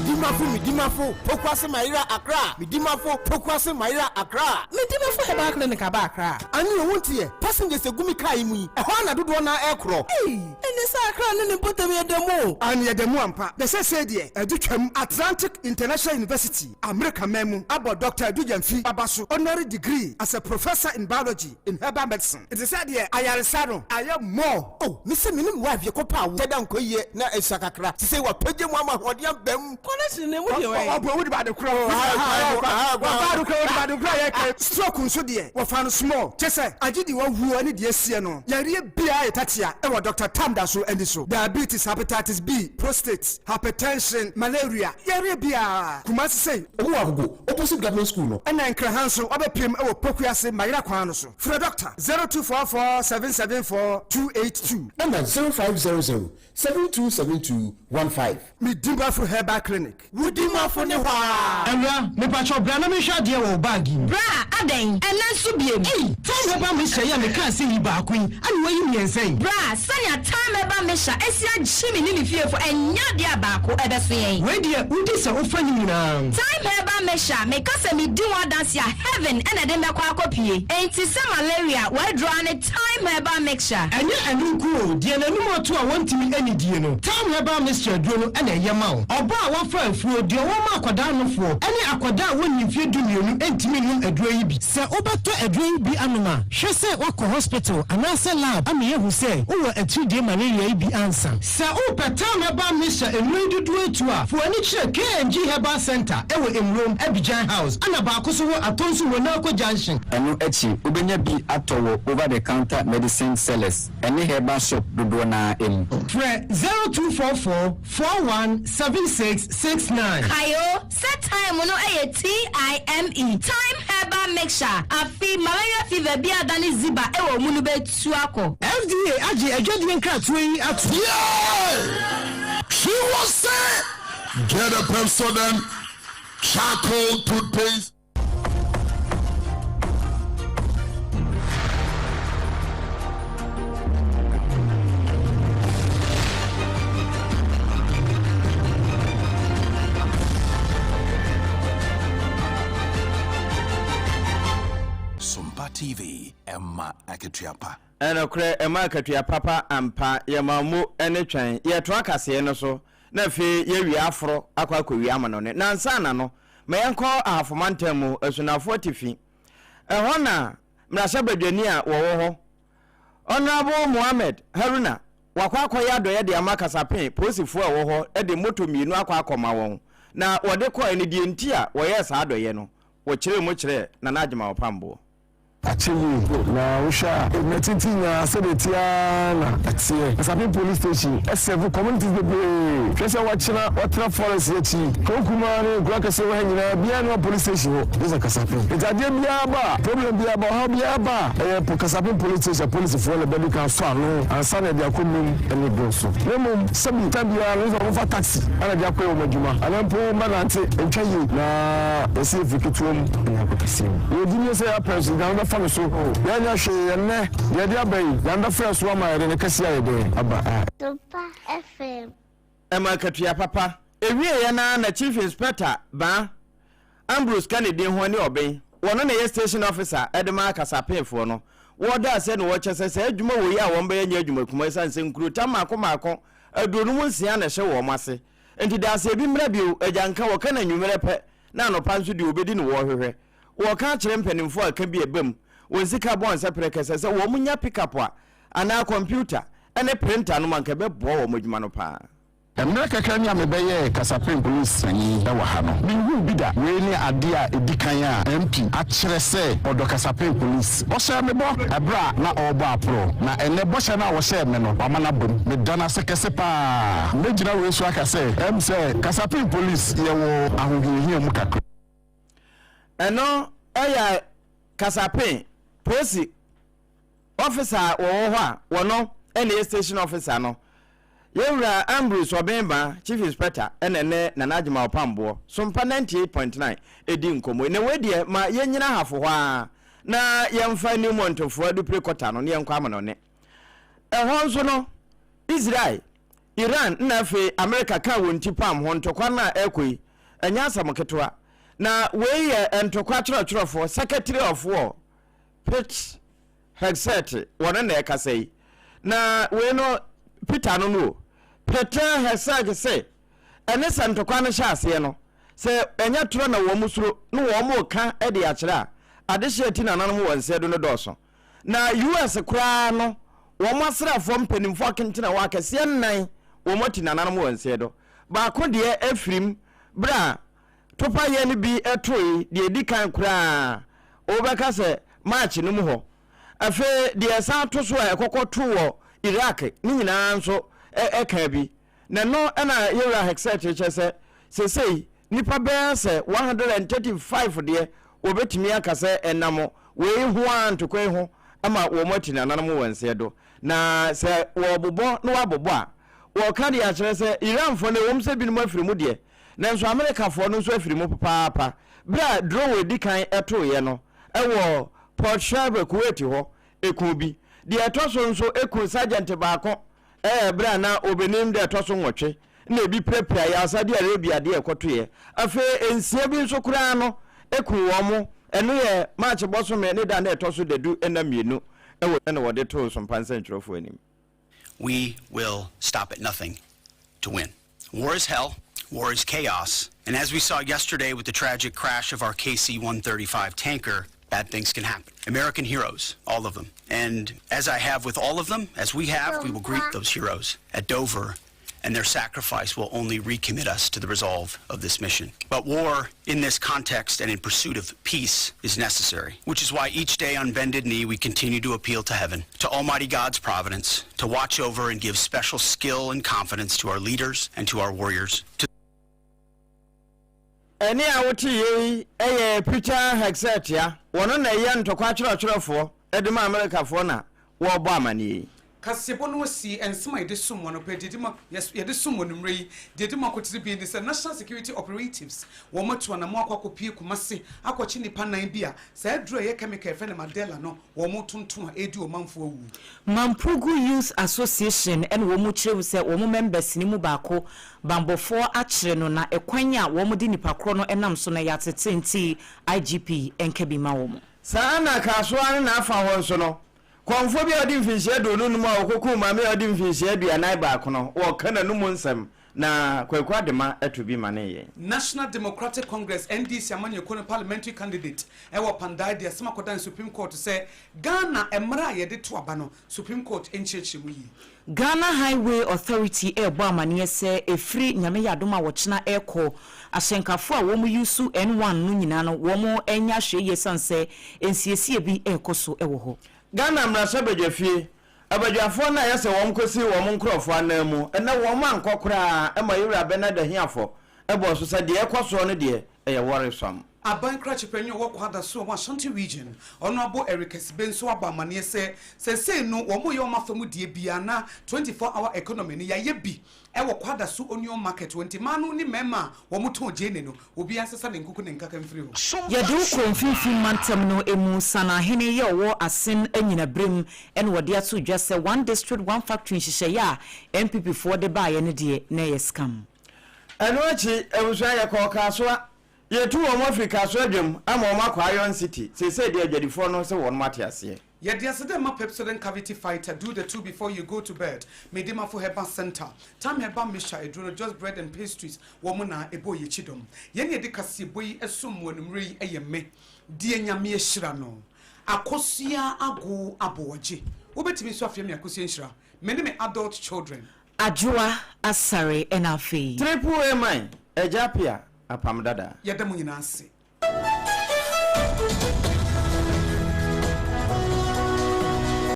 Medimafo Medimafo Pokuase Mayera Accra Medimafo Pokuase Mayera Accra.
Medimafo Herbal Clinic aba Accra.
Ane o wonteɛ, passengers egu me car yi mu yi, ɛhɔ ara na dodoɔ no ara ɛrekorɔ.
Ei! Ɛne sɛ Accra ne ne mpɔtam yɛ da mu o.
Aane yɛda mu ampa, na seesei deɛ ɛde twam Atlantic International University, Amerika man mu, abɔ Dɔkta Adu Gyamfi aba so honorary degree as a Professor in Biology in Herbal Medicine. Nti sɛ deɛ ayaresa no ayɛ more. Oh me se me ne me wife yɛkɔ paa wo dada nkɔ yie na esua kakra sesei wapagya mu ama ahoɔden aba mu.
Connection no emu deɛ wɛn.
Ɔbɔ wodi baade korɔ ɔbaa do korɔ wodi baade korɔ yɛ kɛ. Stroke nso deɛ wɔfa no small kyɛsɛ agye deɛ wawuo ɛne deɛ asiɛ no yareɛ biaa yɛ tatia ɛwɔ Doctor Tam da so ani so diabetes hepatitis B prostate hypertension malaria yareɛ biaa Kumasi sei.
Ɔmo wɔ Agogo opposite government school no.
Ɛna Nkran ha nso wabɛpiem ɛwɔ Pokuase Mayera kwan no so. Frɛ dɔkta 0244 774 282.
Ɛna 0500 7272 15.
Me Dimafo Herbal Clinic, wo Dimafo ne hɔ aa.
Awura, mepakyɛw bra na menhwɛ adeɛ wɔ wo bag yi mu.
Bra, adɛn? Ɛnnɛ nso biom?
Ei, Thyme Herbal Mixture yi a mekaa sɛ yi baako yi, ana woayi mmiɛnsa yi?
Bra, sɛnea Thyme Herbal Mixture asi agye me ne me fiefo, ɛnyɛ adeɛ a baako ɛbɛso yɛn.
Wei deɛ, wodi sɛ wofa ne nyinaa.
Thyme Herbal Mixture, meka sɛ medi ho adanse a, heaven na ɛde me bɛkɔ akɔpue. Enti sɛ malaria, w'aduro ara ne Thyme Herbal Mixture.
Ɛnyɛ ɛno nko o, deɛ n'anum ato a wɔntumi nnidie no, Thyme Herbal Mixture aduro no na ɛyɛ ma wo. Ɔbaa a wafa afuo, deɛ ɔwɔ ma akwadaa nofoɔ, ne akwadaa a wɔnni mfeɛ dumienu ntumi nnom aduro yi bi. Sɛ wobɛtɔ aduro yi bi anom a, hwɛ sɛ woakɔ hospital anaasɛ lab ama yɛahu sɛ wowɔ atiridie malaria yi bi ansa. Sɛ wopɛ Thyme Herbal Mixture nnuro yi dodoɔ atu a, fa w'ani kyerɛ KNG Herbal Centre wɔ Mmrom, Abidjan House, ɛna baako nso wɔ Atonsu Monaco Junction.
Ɛno akyi, wobɛnya bi atɔ wɔ over-the-counter medicine sellers ne herbal shop dodoɔ no ara mu.
Frɛ 0244 41 76 69.
Kae o, sɛ thyme no yɛ TIME, Thyme Herbal Mixture, afe malaria fever bi a adane ziba wɔ wo mu no bɛtu akɔ.
FDA agye adwadie nkratoɔ yi ato.
Yeah! She was say, get a Pepsodent charcoal toothpaste.
Sompa TV, ɛma akatua pa.
Ɛnokorɛ, ɛma akatua papa ampa, yɛma mo ne twɛn. Yɛtoa kaseɛ no so, na afei yɛawie aforo akɔ akɔwie amanɔne. Na ansa na no, ma yɛnkɔ Ahafo Mantam mu, Asunafo Atifi. Ɛhɔ na mmarahyɛbadwani a wɔwɔ hɔ, Honourable Mohammed Haruna, wakɔ akɔyɛ adɔeɛ de ama Kasapen polisifoɔ a ɛwɔ hɔ de moto mmienu akɔ akɔma wɔn. Na wɔde kɔeɛ no, deɛ nti a wɔyɛɛ saa adɔeɛ no, wɔkyerɛɛ mu kyerɛɛ Nana Agyemang Ɔpamboɔ.
Akyɛ yie na wohwɛ a mmerɛ tenten nyinaa sɛdeɛ ɛteɛ ara na ɛteɛ. Asapem police station serve communities bebree. Hwɛ sɛ wakyena watena forest yi akyi, kuro kumaa ne nkuro akɛseɛ wɔ ha nyinaa biara nni hɔ police station hɔ gye sɛ Kasapem. Nti adeɛ biara ba a, problem biara ba, ɔhaw biara ba a, ɛyɛ Kasapem police station apolisifoɔ na ɛbɛdi kan asɔ ano ansa na yɛde akɔ Num ne Dwoso. Na mmom sɛbi time biara no wosɛ wɔfa taxi na ɛde akɔyɛ wɔn adwuma anaa mpo wɔbɛnante ntwa yie na yɛsɛ yɛfiri ketewa mu na akɔ kɛseɛ mu. Yɛwɔ gyidie sɛ yɛapɛ nso Nyame bɛfa no so. Yɛnyɛ hwee ɛnnɛ deɛ yɛde aba yi Nyame bɛfa yɛn so ama yɛde ne kɛseɛ ayɛ dɛn aba a.
Topa FM.
Ɛma akatua papa. Ɛwieeɛ no ara na Chief Inspector Baa Ambrose ka ne din ho ne Ɔben, wɔno na ɛyɛ Station Officer de ma Akasapeefoɔ no. Wɔda aseɛ na wɔkyɛ sɛ saa adwuma wei a wɔbɛyɛ nyɛ adwuma kumaa ɛsiane sɛ nkurotam mmaako mmaako 56 na ɛhyɛ wɔn ase. Nti daaseɛ bi mmra bio, agyanka wɔka no anwummerɛ pɛ na anɔpa nso deɛ wɔbɛdi no wɔrehwehwɛ. Wɔreka akyerɛ mpanimfoɔ a ka bi ɛba mu, wɔn sika bɔn sɛ prɛkɛsɛ sɛ wɔn nya pick up a. anaa kɔmputa ne printa nom anka ɛbɛboa wɔn adwuma no paa.
Mmerɛ kakra ni a mebɛyɛɛ Kasapin Police panin wɔ ha no, menhuu bi da. Wei ne adeɛ a ɛdi kan a MP akyerɛ sɛ ɔdɔ Kasapin Police. Ɔhyɛɛ me bɔ ɛberɛ a na ɔrebɔ aporɔ, na ɛnnɛ bɔhyɛ no a ɔhyɛɛ me no, wama no abam. Meda no ase kɛse pa ara. Mɛgyina wei so aka sɛ, ɛm sɛ Kasapin Police yɛwɔ ahohiahia mu kakra.
Ɛno yɛ Kasapin Polisi Officer a wɔwɔ hɔ a wɔno na ɛyɛ Station Officer no, Yɛn Wura Ambrose Ɔbenba, Chief Inspector, na ɛne Nana Agyemang Ɔpamboɔ, Sompa 98.9, redi nkɔmmɔ yi. Na wei deɛ, ma yɛnnyina Ahafo hɔ ara na yɛmfa Newmontfoɔ Adupire Kɔta no na yɛnkɔ Amanɔne. Ɛhɔ nso no, Israel, Iran na afei Amerika kaa wɔn ti pam ho ntɔkwa no a ɛrekɔ yi, ɛnyɛ asɛm ketewa. Na wei yɛ ntɔkwa kyerɛkyerɛfoɔ, Secretary of War, Pete Hegseth, wɔno na ɛkasa yi. Na wei no, Peter no no o. Pete Hegseth se, ɛne sɛ ntɔkwa no hyɛ aseɛ no, sɛ ɛnyɛ torɔ na wɔn suro na wɔn reka de akyerɛ a, adehyeɛ ti nananom wɔ nsɛdo no dɔɔso. Na US koraa no, wɔn asraafoɔ mpanimfoɔ akentena hɔ akɛseɛ nnan wɔn ati nananom wɔ nsɛdo. Baako deɛ afirim berɛ a Topayɛ no bi toe deɛ ɛdi kan koraa wobɛka sɛ March no mu hɔ. Afei deɛ ɛsan to so a ɛkɔkɔ to wɔ Iraq ne nyinaa nso ɛka bi. Na ɛno na Yɛwura Hegseth kyerɛ sɛ seesei nnipa bɛyɛ sɛ 135 deɛ wɔbɛtumi aka sɛ ɛnam wei ho ara ntokwa yi ho ama wɔn ati nananom wɔ nseɛ do. Na sɛ wɔrebobɔ na wɔabobɔ a, wɔreka de akyerɛ sɛ Iranfoɔ no ɛwom sɛ binom afiri mu deɛ, Nanso Amerikafoɔ no nso afiri mu papaapa. Berɛ a drone a ɛdi kan toeɛ no wɔ Port Sherber, Kuwait hɔ, ɛkuu bi. Deɛ ɛtɔ so nso ɛkuu sergeant baako berɛ a na ɔbɛnim deɛ ɛtɔ so nwɔtwe na ebi pirapiraeɛ a Saudi Arabia deɛ ɛkɔtoeɛ. Afei nsia bi nso koraa no ɛkuu wɔn. Ɛno yɛ March bɔsome ne da na ɛtɔ so dadu nna mmienu wɔ na wɔde too Sompa nsɛntwerɛfoɔ anim.
We will stop at nothing to win. War is hell, war is chaos, and as we saw yesterday with the tragic crash of our KC 135 tanker, bad things can happen. American heroes, all of them. And as I have with all of them, as we have, we will greet those heroes at Dover and their sacrifice will only recommit us to the resolve of this mission. But war, in this context and in pursuit of peace, is necessary, which is why each day on bended knee we continue to appeal to heaven, to Almighty God's providence, to watch over and give special skill and confidence to our leaders and to our warriors, to
Ɛnne a wote yei yɛ Peter Hegseth a wɔno na ɛyɛ ntɔkwa kyerɛkyerɛfoɔ de ma Amerikafoɔ na wɔrebɔ amaneɛ yi.
Kaseɛbɔ no asi nsɛm a yɛde som wɔn anɔpa yi, deɛ ɛdi mu yɛde som wɔn anwummerɛ yi, deɛ ɛdi mu akotene bi ne sɛ National Security Operatives wɔn atu anamɔn akɔ akɔpue Kumasi akɔkye nnipa nnan bi a saa aduro a ɛyɛ chemical a yɛfrɛ no Mandela no wɔn retontɔn a ɛredi ɔmanfoɔ awu.
Mampurugu Youth Association na wɔn kyerɛ mu sɛ wɔn members no mu baako banbɔfoɔ akyere no na ɛkwan a wɔn de nipa korɔ no nam so no yɛ atete nti IGP nka bi ma wɔn.
Saa ara na Kasoa ne n'afa hɔ nso no, Kɔmfoɔ bi a ɔdi mfinhyia 25 a ɔkɔkum maame a ɔdi mfinhyia 41 no, wɔka n'anomu nsɛm, na Kwaku Adema to bi manee yɛn.
National Democratic Congress, NDC, amanyɔkuo no parliamentary candidate wɔ Kpandai de asɛm akɔdan Supreme Court sɛ Ghana mmara a yɛde to aba no, Supreme Court nkyerɛkyerɛ mu yie.
Ghana Highway Authority rebɔ amaneɛ sɛ ɛfiri Nyame yɛ adom a ɔkyena rekɔ, ahyɛnkafoɔ a wɔn use N1 no nyinaa no wɔn nyɛ ahwɛyie ɛsiane sɛ nsiesie bi rekɔ so wɔ hɔ.
Ghana mmarahyɛbadwafie, abadwafoɔ no a ɛyɛ sɛ wɔn kɔsi wɔn nkorɔfoɔ anan mu ɛnɛ wɔn ankɔ koraa ma Yewura Bernard Ahiafor bɔɔ so sɛ deɛ ɛrekɔ soɔ no deɛ ɛyɛ worrisome.
Aban krakye panyin a ɔwɔ Kwada so a ɔwɔ Ashanti Region, Honourable Eric Asibe nso abɔ amaneɛ sɛ seesei no wɔreyɛ wɔn afa mu deɛ biara na 24 hour economy no yɛayɛ bi wɔ Kwada so Onion Market hɔ nti mmaa no ne mmarima a wɔtɔn gyeene no obiara nsesa ne nkuku ne nkaka mfiri hɔ.
Yɛde wo kɔ Mfimfini Mantam no mu, Sanahene yɛ ɔwɔ Asen Anyinaberem na wɔde ato dwa sɛ One District One Factory nhyehyɛeɛ a NPP foɔ de baeɛ no deɛ na ɛyɛ scam.
Ɛno akyi, abusua, yɛkɔɔ Kasoa. Yɛtu wɔn afiri Kasoa dwam ama wɔn akɔ Iron City. Seesei deɛ adwadifoɔ no se wɔnom ate aseɛ.
Yɛde aseda ma Pepsodent Cavity Fighter, do the two before you go to bed, Medimafo Herbal Centre, Tam Herbal Mixture, aduro no, Just Bread and Pastries, wɔn na ɛbɔɔ yɛn akyi dɔm. Yɛn a yɛde kaseɛbɔ yi som mo anwummerɛ yi yɛ me, deɛ Nyame ahyira no. Akosua Ago Aboagye. Wobɛtumi nso afrɛ me Akosua Nhyira. Me ne me adult children.
Adwoa Asare ɛna afei.
Triple A man, Agya Appiah, Apam Dada.
Yɛda mo nyinaa ase.